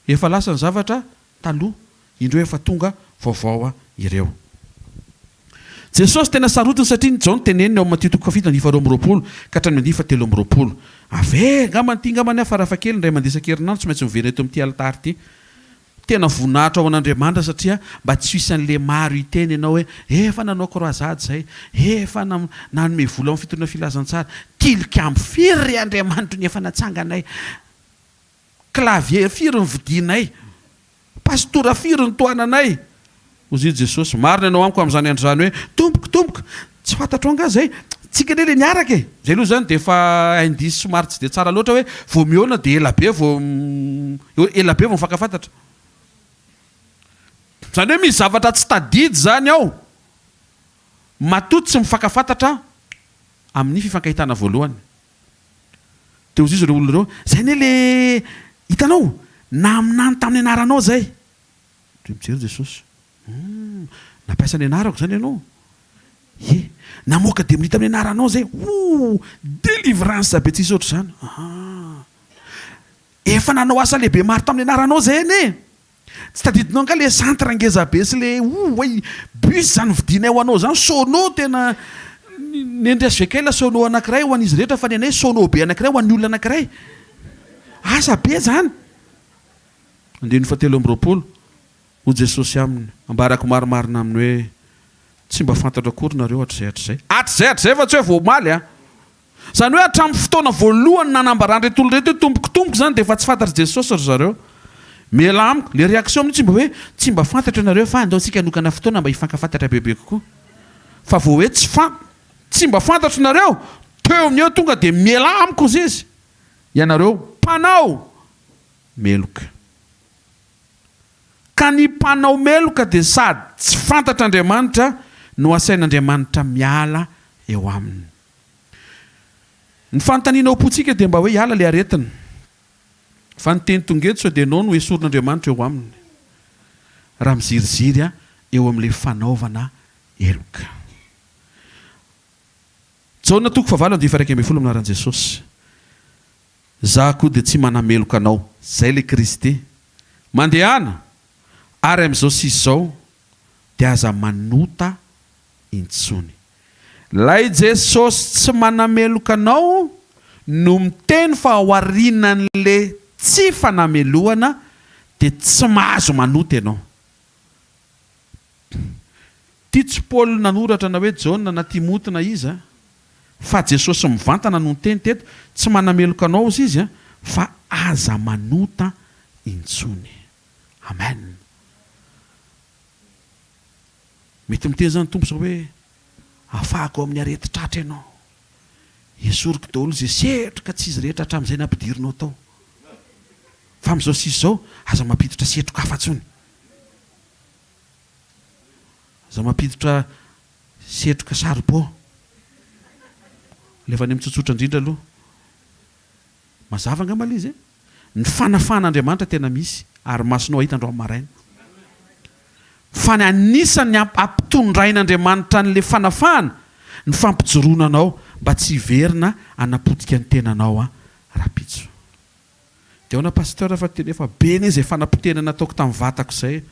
Efa lasa ny zavatra taloha, indreo efa tonga vaovao ireo. Jesosy tena sarotiny satria ny Jaona teneniny ao amin'ny Matio toko fahafito andininy faharoa amby roapolo ka hatramin'ny andininy fahatelo amby roapolo. Ave, angamba ity angamba ny ahy farafahakeliny indray mandeha isan-kerinandro tsy maintsy miverina eto amin'ity alitara ity. Tena voninahitra ho an'Andriamanitra satria mba tsy ho isan'le maro hiteny ianao hoe efa nanao croisade zay, efa nanome vola amin'ny fitoriana filazantsara, tilikambo firy ry Andriamanitro ny efa natsanganay, clavier firy ny vidianay, pastora firy ny tohananay. Hoy Jesosy, marina ianao amiko amin'izany andro izany hoe, Tompoko, Tompoko, tsy fantatrao angaha izay? Tsika anie le niaraka e! Izay aloha izany dia efa indice somary tsy dia tsara loatra hoe vao mihaona dia ela be vao ela be vao mifankafantatra. Izany hoe misy zavatra tsy tadidy izany ao matoa tsy mifankafantatra amin'ny fifankahitana voalohany. Dia hoy izy ireo olona ireo, izay anie le hitanao, naminany tamin'ny anaranao izay. Dia mijery Jesosy. Humm, nampiasa ny anarako izany ianao? Ie. Namoaka demonia tamin'ny anaranao izay? Ooh, délivrance be tsisy ohatr'izany. Ahaa. Efa nanao asa lehibe maro tamin'ny anaranao izay anie. Tsy tadidinao angaha le centre ngeza be sy le ouh way bus izany vidianay ho anao izany, sono tena ny an-dry SVKL sono anankiray ho an'izy rehetra fa ny anay sono be anankiray ho an'ny olona anankiray. Asa be izany. Andininy fahatelo amby roapolo, Hoy Jesosy aminy, Ambarako marimarina aminy hoe, Tsy mba fantatro akory nareo hatrizay hatrizay. Hatrizay hatrizay fa tsy hoe vao omaly an! Izany hoe hatramin'ny fotoana voalohany nanambaran'ireto olona ireto hoe Tompoko Tompoko izany dia efa tsy fantatr'i Jesosy ry zareo. Mialà amiko. Ilay réaction amin'io tsy mba hoe tsy mba fantatro ianareo fa andao isika hanokana fotoana mba hifankafantatra bebe kokoa. Fa vao hoe tsy fan tsy mba fantatro nareo, teo amin'ny eo tonga dia mialà amiko hozy izy. Ianareo mpanao meloka. Ka ny mpanao meloka dia sady tsy fantatr'Andriamanitra no asain'Andriamanitra miala eo aminy. Ny fanontaniana ao am-pontsika dia mba hoe hiala ilay aretina. Fa ny teny tonga eto sao dia ianao no esorin'Andriamanitra eo aminy raha miziriziry eo amin'ilay fanaovana heloka. Jaona toko fahavalo andininy faha-11 amin'ny anaran'i Jesosy. Za koa dia tsy manameloka anao. Zay le Kristy. Mandehana, ary amin'izao sisa izao dia aza manota intsony. Lay Jesosy tsy manameloka anao no miteny fa ao arinan'le tsy fanamelohana dia tsy mahazo manota ianao. Ty tsy Paoly nanoratra na hoe Jaona na Timoty na iza. Fa Jesosy mivantana no niteny teto, tsy manameloka anao ozy izy a, fa aza manota intsony. Amen. Mety miteny zany Tompo zao hoe, afahako amin'ny aretin-tratra ianao. Esoriko daholo izay setroka tsy izy rehetra hatramin'izay nampidirinao tao. Fa amin'izao sisa izao, aza mampiditra setroka hafa intsony. Aza mampiditra setroka saribao. Alefa any amin'ny tsotsotra indrindra aloha. Mazava angamba ilay izy e? Ny fanafahan'Andriamanitra tena misy ary masonao hahita androany maraina. Fa ny anisan'ny ampitondrain'Andriamanitra an'ilay fanafahana ny fampijoroana anao mba tsy hiverina hanapotika ny tenanao rahampitso. Dia ahoana Pasteur fa tena efa be anie izay fanapotehana nataoko tamin'ny vatako izay e!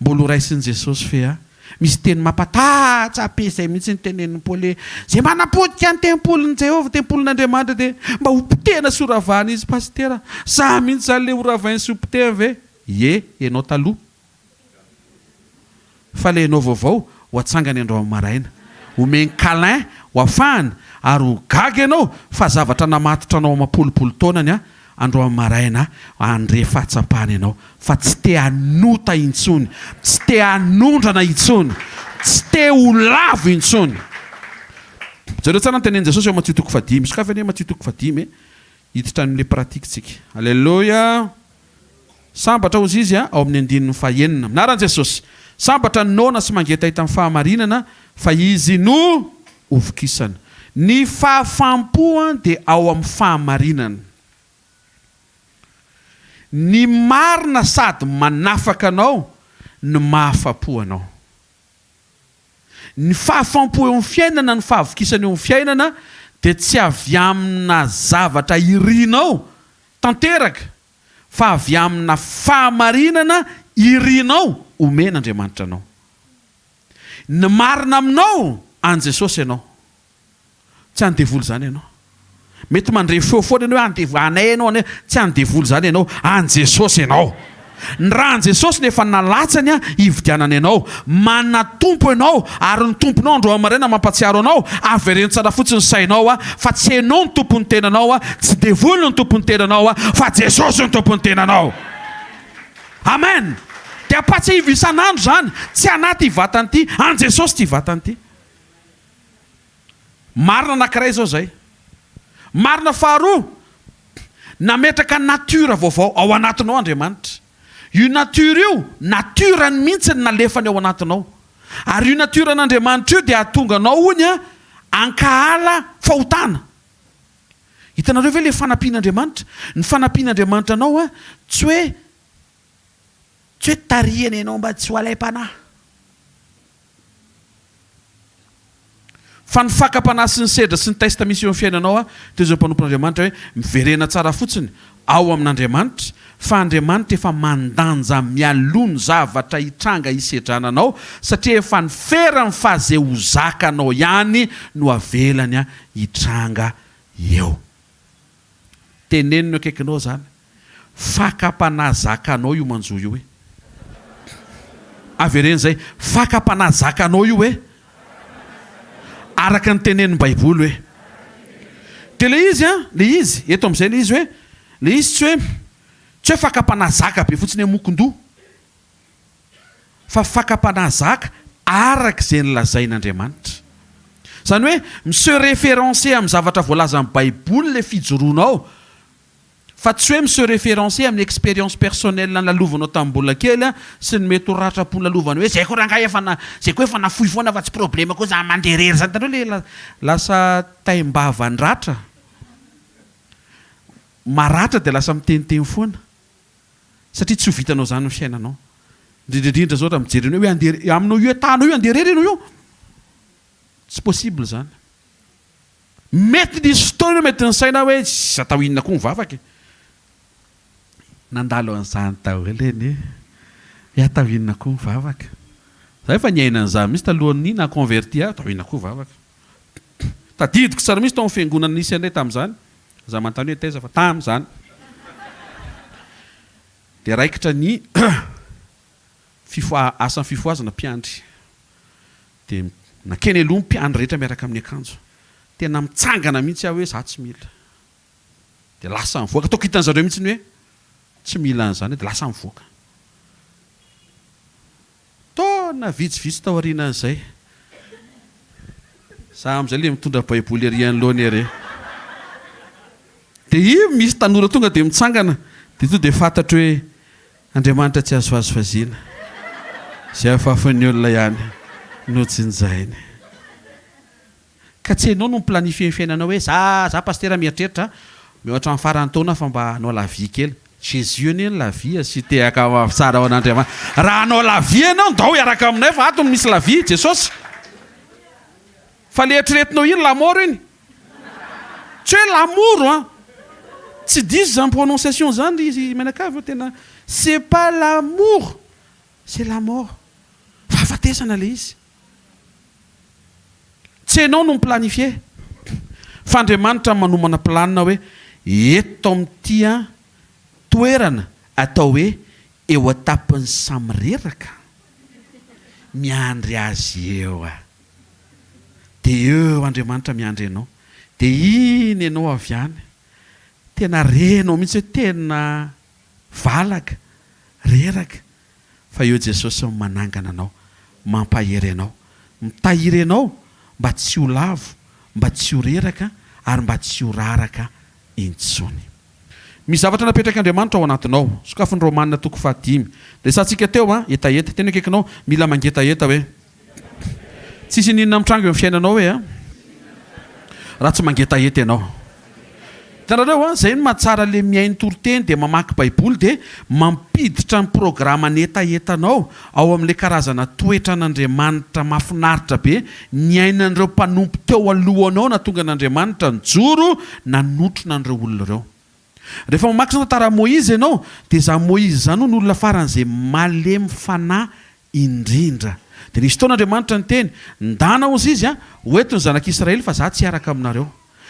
Mbola ho raisin'i Jesosy fe a! Misy teny mampatatsa be izay mihitsy ny tenenin'i Paoly hoe, izay manapotika ny tempolin'i Jehovah, tempolin'Andriamanitra dia mba ho potehana sy ho ravana izy. Pasitera, za mihitsy izany ilay ho ravainy sy ho potehany ve? Ie, ianao taloha. Fa ilay ianao vaovao ho atsangany androany maraina. Homeny câlin ho afahany ary ho gaga ianao fa zavatra namatotra anao amam-polopolo taonany aho androany maraina handre fahatsapana ianao fa tsy te hanota intsony, tsy te hanondrana intsony, tsy te ho lavo intsony. Jereo tsara ny tenenin'i Jesosy ao Matio toko fahadimy. Sokafy anie Matio toko fahadimy e. Hiditra any amin'ilay pratique tsika. Aleloia! Sambatra hozy izy ao amin'ny andininy fahenina. Amin'ny anaran'i Jesosy. Sambatra ny noana sy mangetaheta amin'ny fahamarinana fa izy no hovokisana. Ny fahafaham-po dia ao amin'ny fahamarinana. Ny marina sady manafaka anao no mahafa-po anao. Ny fahafaham-po eo amin'ny fiainana, ny fahavokisana eo amin'ny fiainana dia tsy avy amina zavatra irinao tanteraka fa avy amina fahamarinana irinao omen'Andriamanitra anao. Ny marina aminao, an'i Jesosy ianao. Tsy an'ny devoly izany ianao. Mety mandre feo foana ianao hoe an'ny devoly, anay ianao, anay. Tsy an'ny devoly izany ianao, an'i Jesosy ianao. Ny ràn'i Jesosy no efa nalatsany hividianany anao. Manana Tompo ianao, ary ny Tomponao androany maraina mampatsiaro anao, avereno tsara fotsiny ny sainao fa tsy ianao no tompon'ny tenanao, tsy devoly no tompon'ny tenanao, fa Jesosy no tompon'ny tenanao. Amen! Dia ampatsiahivo isan'andro izany, tsy anà ity vatana ity, an'i Jesosy ity vatana ity. Marina anankiray izao izay. Marina faharoa, nametraka nature vaovao ao anatinao Andriamanitra. Io nature io, nature-ny mihitsy no nalefany ao anatinao. Ary io nature-n'Andriamanitra io dia hahatonga anao hoy ny hankahala fahotana. Hitanareo ve ilay fanampian'Andriamanitra? Ny fanampian'Andriamanitra anao an, tsy hoe tsy hoe tarihany ianao mba tsy ho alaim-panahy. Fa ny fakam-panahy sy ny sedra sy ny test misy eo amin'ny fiainanao an, toy izao mpanompon'Andriamanitra hoe miverena tsara fotsiny ao amin'Andriamanitra fa Andriamanitra efa mandanja mialoha ny zavatra hitranga hisedrana anao satria efa niferany fa ze ho zakanao ihany no avelany hitranga eo. Teneno ny akaikinao zany. Fakam-panahy zakanao io manjo io e. Avereno zay, fakam-panahy zakanao io e. Araka ny tenenin'ny baiboly hoe. Dia le izy an, le izy, eto amin'izay le izy hoe, le izy tsy hoe, tsy hoe fakam-panahy zaka be fotsiny hamokon-doha. Fa fakam-panahy zaka araka izay nolazain'Andriamanitra. Izany hoe mi-se référencer amin'ny zavatra voalazan'ny baiboly ilay fijoroanao fa tsy hoe mi-se référencer amin'ny expérience personnelle nolalovanao tamin'ny mbola kely sy ny mety ho ratram-po nolalovana hoe zay koa rangahy efa na zay koa efa nafoy foana fa tsy problème koa zany mandeha irery zany. Hitanareo ilay lasa taim-bavan-dratra? Maratra dia lasa miteniteny foana. Satria tsy ho vitanao izany ny fiainanao. Indrindra indrindra izao raha mijery anao hoe andeha aminao io état-nao io andeha irery ianao io. Tsy possible izany. Mety nisy fotoana ianao mety nisaina hoe tsy atao inona koa mivavaka e. Nandalo an'izany daholo anie. Hoe atao inona koa mivavaka. Za efa niaina an'izany mihitsy talohan'ny naha converti ahy, atao inona koa vavaka. Tadidiko tsara mihitsy tao amin'ny fiangonana nisy anay tamin'izany. Aza manontany hoe taiza fa tamin'izany. Dia raikitra ny fifoha, asan'ny fifohazana mpiandry. Dia nankeny aloha ny mpiandry rehetra miaraka amin'ny akanjo. Tena mitsangana mihitsy aho hoe za tsy mila. Dia lasa mivoaka, ataoko hitan'zareo mihitsy ny hoe tsy mila an'izany aho dia lasa mivoaka. Taona vitsivitsy taorianan'izay, za amin'izay ilay mitondra baiboly ery anoloana ery. Dia io misy tanora tonga dia mitsangana, dia tonga dia fantatro hoe Andriamanitra tsy azo vazivaziana. Izay afafin'ny olona ihany no jinjainy. Ka tsy enao no mi-planifier ny fiainanao hoe za za pasitera mieritreritra mihoatra ny faran'ny taona fa mba hanao la vie kely. Jesus anie ny la vie sy tehaka mafy tsara ho an'Andriamanitra. Raha hanao la vie ianao ndao hiaraka aminay fa ato no misy la vie, Jesosy. Fa le eritreretinao iny la mort iny. Tsy hoe l'amour an! Tsy diso zany prononciation zany ry mianakavy ô tena c'est pas l'amour c'est la mort. Fahafatesana le izy. Tsy enao no mi-planifier fa Andriamanitra manomana planina hoe eto amin'ity toerana atao hoe eo an-tapon'ny samy reraka miandry azy eo aho. Dia eo Andriamanitra miandry anao. Dia iny ianao avy any. Tena renao mihitsy hoe tena valaka, reraka. Fa eo Jesosy no manangana anao, mampahery anao, mitahiry anao mba tsy ho lavo, mba tsy ho reraka ary mba tsy ho raraka intsony. Misy zavatra napetrak'Andriamanitra ao anatinao. Sokafy ny Romana toko fahadimy. Resahantsika teo an, hetaheta. Teny akaikinao, mila mangetaheta hoe. Tsisy ininona mitranga eo amin'ny fiainanao hoe an, raha tsy mangetaheta ianao. Hitanareo an, izay no mahatsara le mihaino toriteny dia mamaky baiboly dia mampiditra ny programan'ny hetahetanao ao amin'ilay karazana toetran'Andriamanitra mahafinaritra be niainan'ireo mpanompo teo alohanao nahatonga an'Andriamanitra nijoro nanotrona an'ireo olona ireo. Rehefa mamaky izany tantaran'i Moizy ianao dia izany Moizy izany hono olona faran'izay malemy fanahy indrindra. Dia nisy fotoana Andriamanitra niteny, Ndana hozy izy an, ho eto ny zanak'Israely fa za tsy hiaraka aminareo.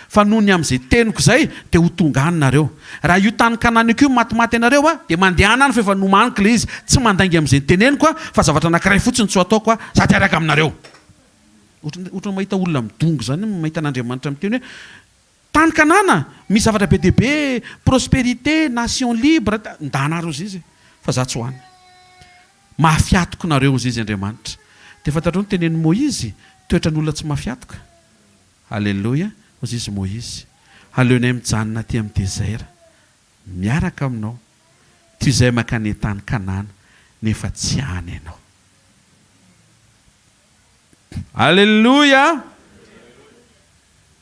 Fa noho ny amin'izay teniko izay dia ho tonga any nareo. Raha io tany Kanana io koa matimaty anareo an, dia mandehana any fa efa nomaniko ilay izy. Tsy mandainga amin'izay noteneniko aho, fa zavatra anankiray fotsiny tsy ho ataoko aho, za tsy hiaraka aminareo. Ohatran'ny ohatran'ny mahita olona midongy izany mahita an'Andriamanitra miteny hoe, Tany Kanana, misy zavatra be dia be, prospérité, nation libre, ndana ary ozizy fa za tsy ho any. Mahafiatoka nareo ozizy Andriamanitra. Dia fantatrao ny tenenin'i Moizy, toetran'olona tsy mahafiatoka. Alléluia, ozizy Moizy. Aleonay mijanona aty amin'ny désert miaraka aminao, toy izay mankany tany Kanana nefa tsy any ianao. Alléluia!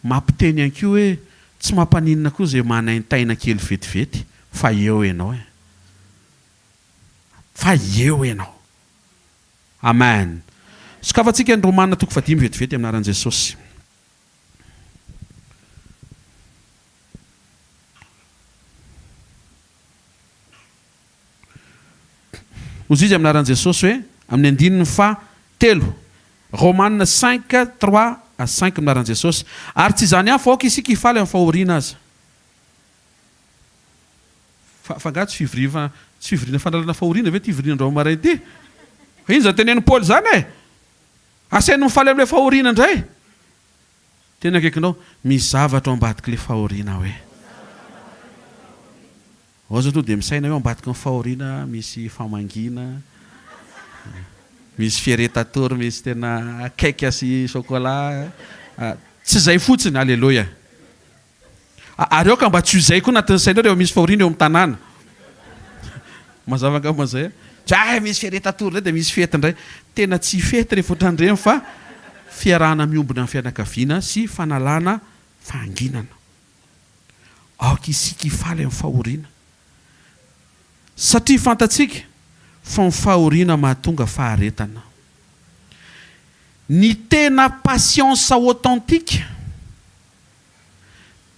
Mampiteny ihany koa hoe tsy mampaninona koa izay manaintaina kely vetivety fa eo ianao e. Fa eo ianao. Amen. Sokafantsika ny Romana toko fahadimy vetivety amin'ny anaran'i Jesosy. Hozy izy amin'ny anaran'i Jesosy hoe, amin'ny andininy faha telo, Romana cinq, trois à cinq amin'ny anaran'i Jesosy. Ary tsy izany ihany fa aoka isika hifaly amin'ny fahoriana aza. Fa, fa angaha tsy fivoriana, tsy fivoriana fanalana fahoriana ve ity fivoriana androany maraina ity? Fa inona izany tenenin'i Paoly izany e? Asainy mifaly amin'ilay fahoriana indray. Tena akaikinao, misy zavatra ao ambadik'ilay fahoriana hoe. Ao zao tonga dia misaina hoe ao ambadiky ny fahoriana misy famangiana, misy fieretatory, misy tena cake sy chocolat, tsy izay fotsiny, aleloia. Ary aoka mba tsy ho izay koa anatin'ny sainao rehefa misy fahoriana eo amin'ny tanàna. Mazava angamba izay. Tsy hoe misy fieretatory indray dia misy fety indray. Tena tsy fety rehefa ohatran'ireny fa fiarahana miombona amin'ny fianakaviana sy fanalana fahanginana. Aoka isika hifaly amin'ny fahoriana, satria fantatsika fa ny fahoriana mahatonga faharetana. Ny tena patience authentique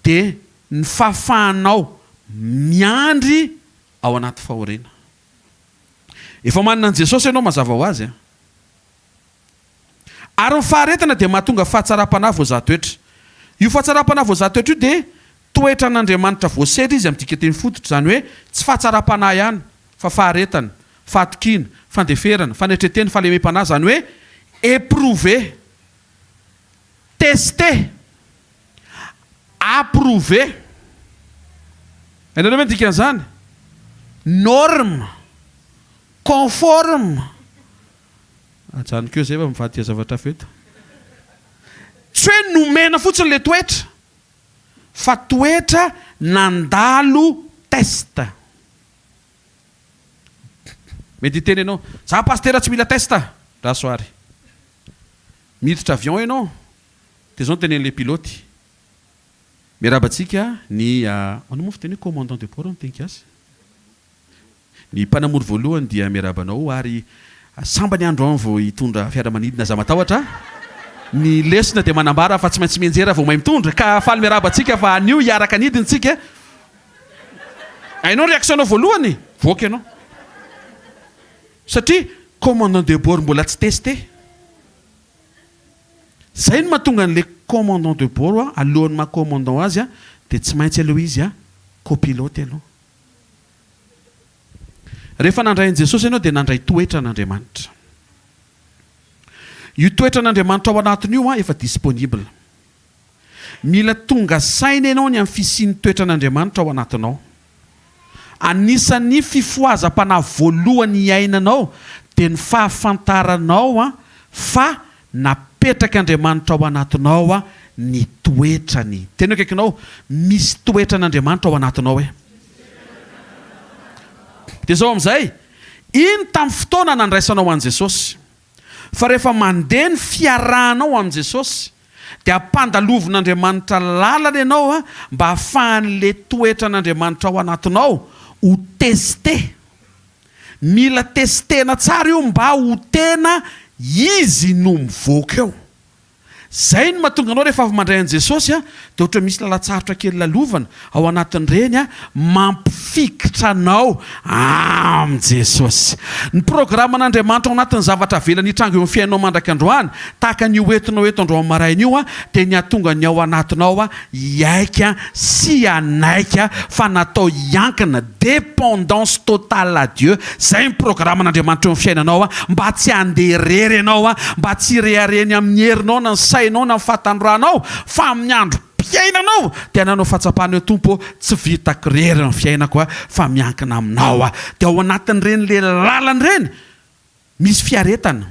dia ny fahafahanao miandry ao anaty fahoriana. Efa manana an'i Jesosy ianao mazava ho azy an! Ary ny faharetana dia mahatonga fahatsaram-panahy voazaha toetra. Io fahatsaram-panahy voazaha toetra io dia toetran'Andriamanitra voasedra izy amin'ny dikanteny fototra, izany hoe tsy fahatsaram-panahy ihany fa faharetana, fahatokiana, fandeferana, fanetren-tena, fahalemem-panahy, izany hoe éprouvé, testé. Approuvé. Hainareo ve ny dikan'izany? Norme. Conforme. Ajanoko eo izay fa mivadika zavatra hafa eto. Tsy hoe nomena fotsiny ilay toetra fa toetra nandalo test. Mety hiteny ianao, za pasitera tsy mila test! Raso ary. Miditra avion ianao, dia izao no tenenin'ilay pilote, Miarahaba antsika ny, ahoana moa fiteny hoe commandant de bord amin'ny teny gasy? Ny mpanamory voalohany dia miarahaba anao ary sambany andro an vao hitondra fiaramanidina aza matahotra ny lesona dia manambara fa tsy maintsy mianjera vao mahay mitondra ka faly miarahaba antsika fa anio hiaraka anidina tsika hainao réaction nao voalohany voaka ianao satria commandant de bord mbola tsy testé zay no mahatonga an'le commandant de bord alohan'ny maha commandant azy dia tsy maintsy aloha izy copilote aloha. Rehefa nandray an'i Jesosy ianao dia nandray toetra an'Andriamanitra. Io toetra an'Andriamanitra ao anatiny io efa disponible. Mila tonga saina ianao ny amin'ny fisian'ny toetra an'Andriamanitra ao anatinao. Anisan'ny fifohazam-panahy voalohany iainanao dia ny fahafantaranao fa Napetrak'Andriamanitra ao anatinao ny toetrany. Teny eo akaikinao, misy toetran'Andriamanitra ao anatinao e. Dia izao amin'izay, iny tamin'ny fotoana nandraisanao an'i Jesosy. Fa rehefa mandeha ny fiarahanao amin'i Jesosy, dia ampandalovin'Andriamanitra lalana ianao mba hahafahan'ilay toetran'Andriamanitra ao anatinao ho tester. Mila testena tsara io mba ho tena izy no mivoaka eo. Zay no mahatonga anao rehefa avy mandray an'i Jesosy a, dia ohatra misy lalan-tsarotra kely lalovana ao anatin'ireny a, mampifikitra anao amin'i Jesosy. Ny programan'Andriamanitra ao anatin'ny zavatra avelany hitranga eo amin'ny fiainanao mandraka androany, tahaka ny hoentinao eto androany maraina io a, dia ny hahatonga ny ao anatinao a hiaika sy hanaika fa natao hiankina, dépendance totale à Dieu, zay ny programan'Andriamanitra eo amin'ny fiainanao a, mba tsy handeha irery ianao a, mba tsy hireharehany amin'ny herinao na ny sainao na ny fahatanoranao fa amin'ny androm-piainanao dia hananao fahatsapana hoe Tompo ô, tsy vitako irery ny fiainako a, fa miankina aminao aho. Dia ao anatin'ireny le lalana ireny misy fiaretana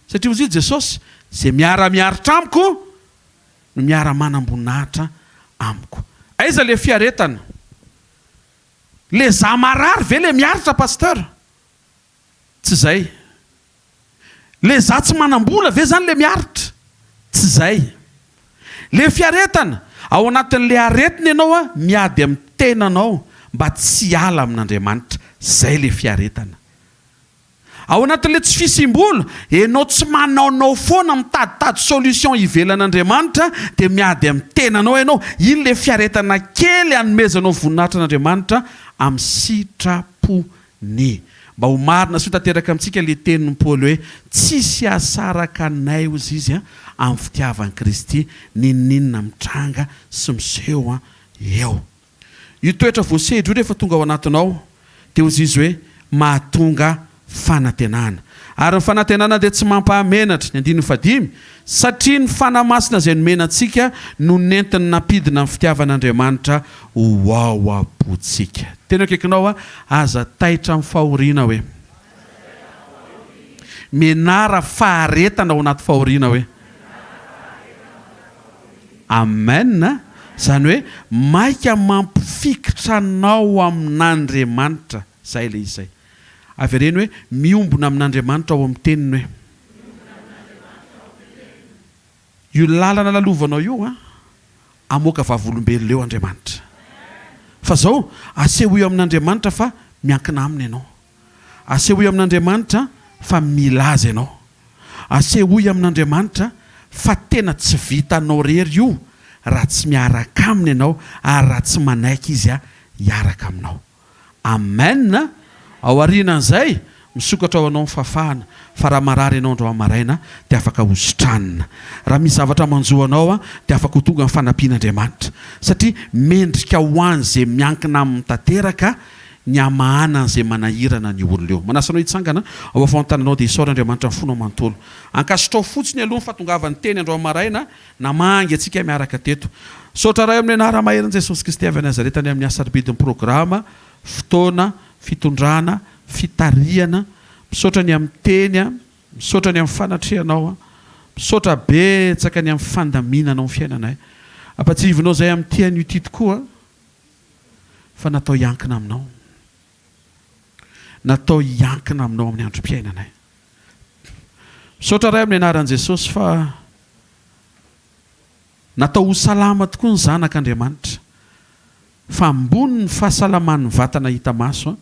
satria hoy Jesosy, izay miara-miaritra amiko no miara-manam-boninahitra amiko. Aiza le fiaretana? Le za marary ve le miaritra pasteur? Tsy zay. Le za tsy manam-bola ve zany le miaritra? Tsy zay. Le fiaretana, ao anatin'le aretina ianao a, miady amin'ny tenanao mba tsy hiala amin'Andriamanitra. Zay le fiaretana. Ao anatin'ilay tsy fisiam-bola, enao tsy manaonao foana mitaditady solution ivelan'Andriamanitra dia miady amin'ny tenanao ianao, iny ilay fiaretana kely anomezanao voninahitra an'Andriamanitra amin'ny sitrapony. Mba ho marina sy ho tanteraka amintsika ilay tenin'i Paoly hoe, tsisy hahasaraka anay hozy izy amin'ny fitiavan'i Kristy n'inon'inona mitranga sy miseho eo. Io toetra voasedra io rehefa tonga ao anatinao dia hozy izy hoe mahatonga fanantenana. Ary ny fanantenana dia tsy mampahamenatra, ny andininy fahadimy, satria ny Fanahy Masina izay nomena antsika no nentiny nampidina ny fitiavan'Andriamanitra ho ao am-pontsika. Teny eo akaikinao aho, aza taitra amin'ny fahoriana hoe. Mianara faharetana ao anaty fahoriana hoe. Amen Izany hoe maika mampifikitra anao amin'Andriamanitra. Izay ilay izy izay. Avereno hoe miombona amin'Andriamanitra ao amin'ny teniny hoe. Io lalana lalovanao io an, hamoaka vavolombelona eo Andriamanitra. Fa izao, asehoy amin'Andriamanitra fa miankina aminy ianao. Asehoy amin'Andriamanitra fa mila Azy ianao. Asehoy amin'Andriamanitra fa tena tsy vitanao irery io raha tsy miaraka Aminy ianao ary raha tsy manaiky Izy hiaraka aminao. Amen! Ao aorianan'izay, misokatra ho anao ny fahafahana, fa raha marary ianao androany maraina dia afaka ho sitranina. Raha misy zavatra manjo anao dia afaka ho tonga ny fanampian'Andriamanitra. Satria mendrika ho an'izay miankina Aminy tanteraka ny hamahana an'izay manahirana ny olona eo. Manasa anao hitsangana ao afovoan-tananao dia isaory Andriamanitra ny fonao manontolo. Ankasitrao fotsiny aloha ny fahatongavan'ny teny androany maraina namangy antsika miaraka teto. Misaotra Ray amin'ny anara-maherin'i Jesosy Kristy avy any Nazareta ny amin'ny hasarobidin'ny programa, fotoana, fitondrana, fitarihana. Misaotra ny amin'ny teny, misaotra ny amin'ny fanatrehanao, misaotra betsaka ny amin'ny fandaminanao ny fiainanay. Ampatsiahivinao izay amin'ity anio ity tokoa fa natao hiankina aminao. Natao hiankina aminao amin'ny androm-piainanay. Misaotra Ray amin'ny anaran'i Jesosy fa Natao ho salama tokoa ny zanak' Andriamanitra, fa ambony ny fahasalaman' ny vatana hita maso,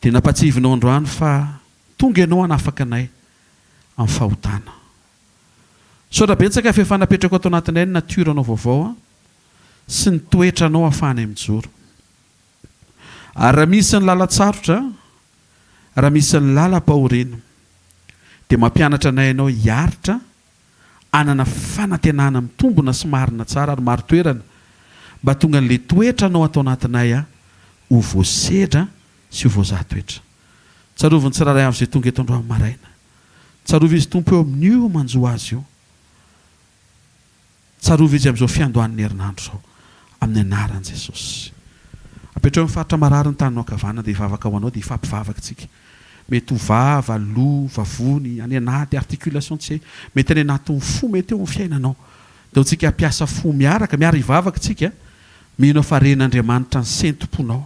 dia nampatsiahivinao androany fa tonga Ianao hanafaka anay amin'ny fahotana. Misaotra betsaka fa efa napetrako ato anatinay ny natiora-nao vaovao sy ny toetranao ahafahanay mijoro. Ary raha misy ny lalan-tsarotra, raha misy ny lalam-pahoriana, dia mampianatra anay Ianao hiaritra hanana fanantenana mitombona sy marina tsara ary marin-toerana mba hahatonga an'ilay toetranao ato anatinay ho voasedra sy ho voazaha toetra. Tsarovy ny tsirairay avy izay tonga eto androany maraina. Tsarovy izy Tompo eo amin'io manjo azy io. Tsarovy izy amin'izao fiandohan'ny herinandro izao, amin'ny anaran'i Jesosy. Apetraho amin'ny faritra marary ny tananao ankavanana dia hivavaka ho anao dia hifampivavaka isika. Mety ho vava, loha, vavony, any anaty, articulation tsy hay, mety any anatin'ny fo, mety eo amin'ny fiainanao. Ndao tsika hampiasa fo miaraka, miara hivavaka isika, mino aho fa ren'Andriamanitra ny sentom-ponao.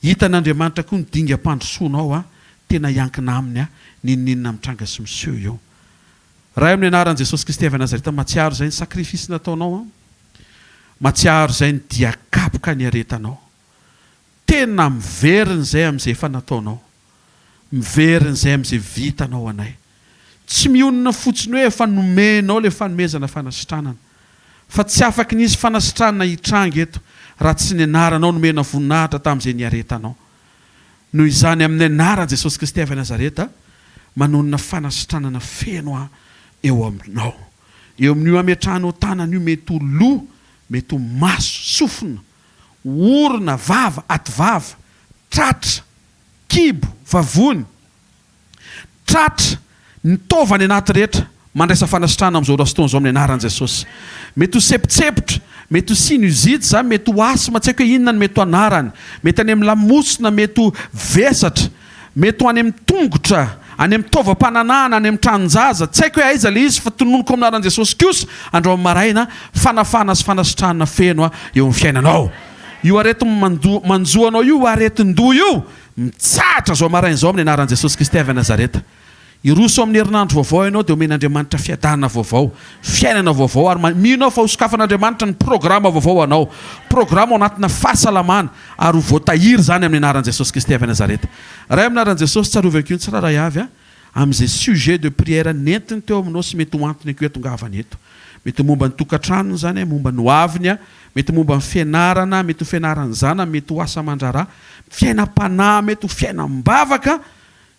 Hitan'Andriamanitra koa ny dingam-pandrosoanao a, tena hiankina aminy a, n'inon'inona mitranga sy miseho eo. Ray amin'ny anaran'i Jesosy Kristy avy Nazareta mahatsiaro izay ny sacrifice nataonao aho, mahatsiaro izay ny dia kapoka niaretanao. Tena miverina izay amin'izay efa nataonao, miverina izay amin'izay vitanao anay. Tsy mionona fotsiny hoe efa nomenao ilay fanomezana fanasitranana, fa tsy afaky nisy fanasitranana hitranga eto raha tsy ny anaranao nomena voninahitra tamin'izay niaretanao. Noho izany, amin'ny anaran'i Jesosy Kristy avy Nazareta, manonona fanasitranana feno aho eo aminao. Eo amin'io ametrahanao tanana io, mety ho loha, mety ho maso, sofina, orona, vava, ativava, tratra, kibo, vavony, Tratra ny taova any anaty rehetra, mandraisa fanasitrahana amin'izao ora sy fotoana izao amin'ny anaran'i Jesosy. Mety ho sepotsepotra, mety ho sinusite izany, mety ho asthme, tsy haiko hoe inona no mety ho anarany, mety any amin'ny lamosina, mety ho vesatra, mety ho any amin'ny tongotra, any amin'ny taovam-pananahana, any amin'ny tranon-jaza, tsy haiko hoe aiza ilay izy fa tononiko amin'ny anaran'i Jesosy kosa androany maraina fanafahana sy fanasitrahana feno eo amin'ny fiainanao. Io areti-manjo manjo anao io, aretin-doha io, Mitsahatra izao maraina izao amin'ny anaran'i Jesosy Kristy avy Nazareta. Hiroso amin'ny herinandro vaovao ianao dia omen'Andriamanitra fiadanana vaovao, fiainana vaovao ary mino aho fa hosokafan'Andriamanitra ny programa vaovao ho anao. Programa ao anatina fahasalamana ary ho voatahiry izany amin'ny anaran'i Jesosy Kristy avy Nazareta. Ray amin'ny anaran'i Jesosy tsarovy anko ny tsirairay avy amin'izay sujet de prière nentiny teo aminao sy mety ho antony anko hatongavany eto. Mety ho momba ny tokantranony izany, momba ny hoaviny, mety momba ny fianarana, mety ho fianaran'ny zanany, mety ho asa aman-draharaha, fiainam-panahy, mety ho fiainam-bavaka,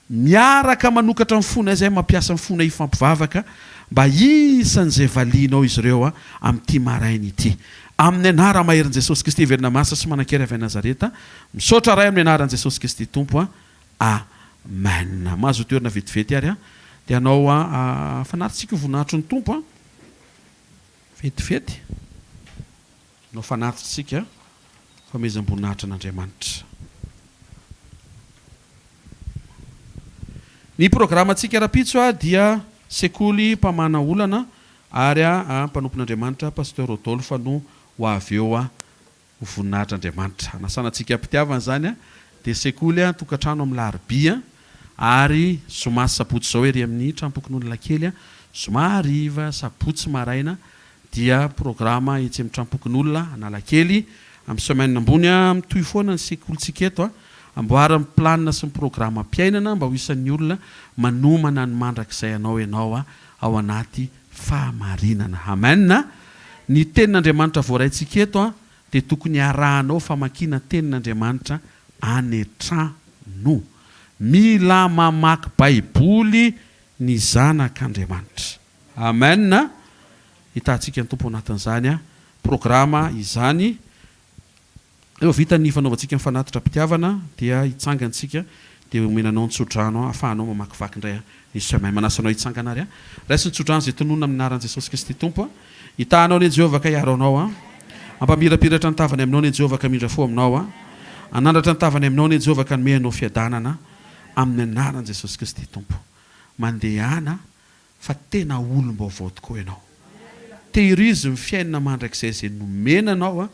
miaraka manokatra ny fonay izahay, mampiasa ny fonay hifampivavaka mba isan'izay valianao izy ireo amin'ity maraina ity. Amin'ny anara-maherin'i Jesosy Kristy velona masina sy manan-kery avy any Nazareta, misaotra Ray amin'ny anaran'i Jesosy Kristy Tompo. Amen. Mahazo toerana vetivety ary dia hanao fanatitsika ho voninahitry ny Tompo. Vetivety hanao fanatitsika famehezam-boninahitra an'Andriamanitra. Ny programantsika rahampitso dia sekoly mpamana olana ary mpanompon'Andriamanitra Pasteur Rodolphe no ho avy eo Ho voninahitr'Andriamanitra. Hanasana antsika am-pitiavana izany dia sekoly tokantrano amin'ny larobia ary zoma sy sabotsy izao ery amin'ny tranompokonolona kely, zoma hariva, sabotsy maraina dia programa etsy amin'ny tranompokonolona Analakely amin'ny semaine ambony. Mitohy foana ny sekolintsika eto, amboary ny planina sy ny programam-piainana mba ho isan'ny olona manomana ny mandrakizay anao ianao ao anaty fahamarinana. Amen! Ny tenin'Andriamanitra voaraintsika eto dia tokony harahanao famakiana tenin'Andriamanitra any an-trano. Mila mamaky Baiboly ny zanak'Andriamanitra. Amen! Hitahantsika ny Tompo ao anatin'izany programa izany. Rehefa vita ny fanaovantsika ny fanatitra am-pitiavana dia hitsangana isika dia omena anao ny tsodrano ahafahanao mamakivaky indray ny chemin. Manasa anao hitsangana ary aho. Raiso ny tsodrano izay tononina amin'ny anaran'i Jesosy Kristy Tompo. Hitaha anao anie Jehovah ka hiaro anao a. Hampamirapiratra ny tavany aminao anie Jehovah ka hamindra fo aminao a. Hanandratra ny tavany aminao anie Jehovah ka hanome anao fiadanana amin'ny anaran'i Jesosy Kristy Tompo. Mandehana fa tena olom-baovao tokoa ianao. Tehirizo ny fiainana mandrakizay izay nomena anao a.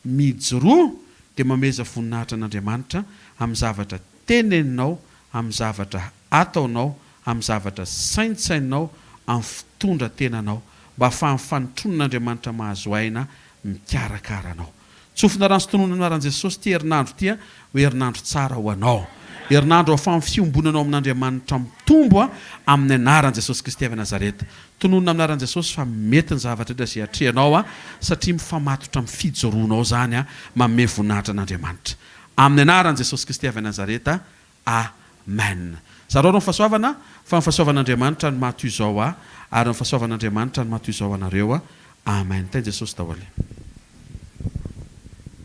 Mijoroa dia mameza voninahitra an'Andriamanitra amin'ny zavatra teneninao, amin'ny zavatra ataonao, amin'ny zavatra saintsaininao, amin'ny fitondra-tenanao, mba hahafahan'ny fanotronan'Andriamanitra mahazo aina mikarakara anao. Tsofina rano sy tononina amin'ny anaran'i Jesosy ity herinandro ity ho herinandro tsara ho anao. Herinandro ahafahan'ny fiombonanao amin'Andriamanitra mitombo amin'ny anaran'i Jesosy Kristy avy Nazareta. Tononina amin'ny anaran'i Jesosy fa mety ny zavatra rehetra izay atrehanao satria mifamatotra amin'ny fijoroanao izany manome voninahitra an'Andriamanitra. Amin'ny anaran'i Jesosy Kristy avy Nazareta. Amen. Zarao ny fahasoavana fa ny fahasoavan'Andriamanitra no maha toy izao ahy ary ny fahasoavan'Andriamanitra no maha toy izao anareo. Amen. Tahin'i Jesosy daholo.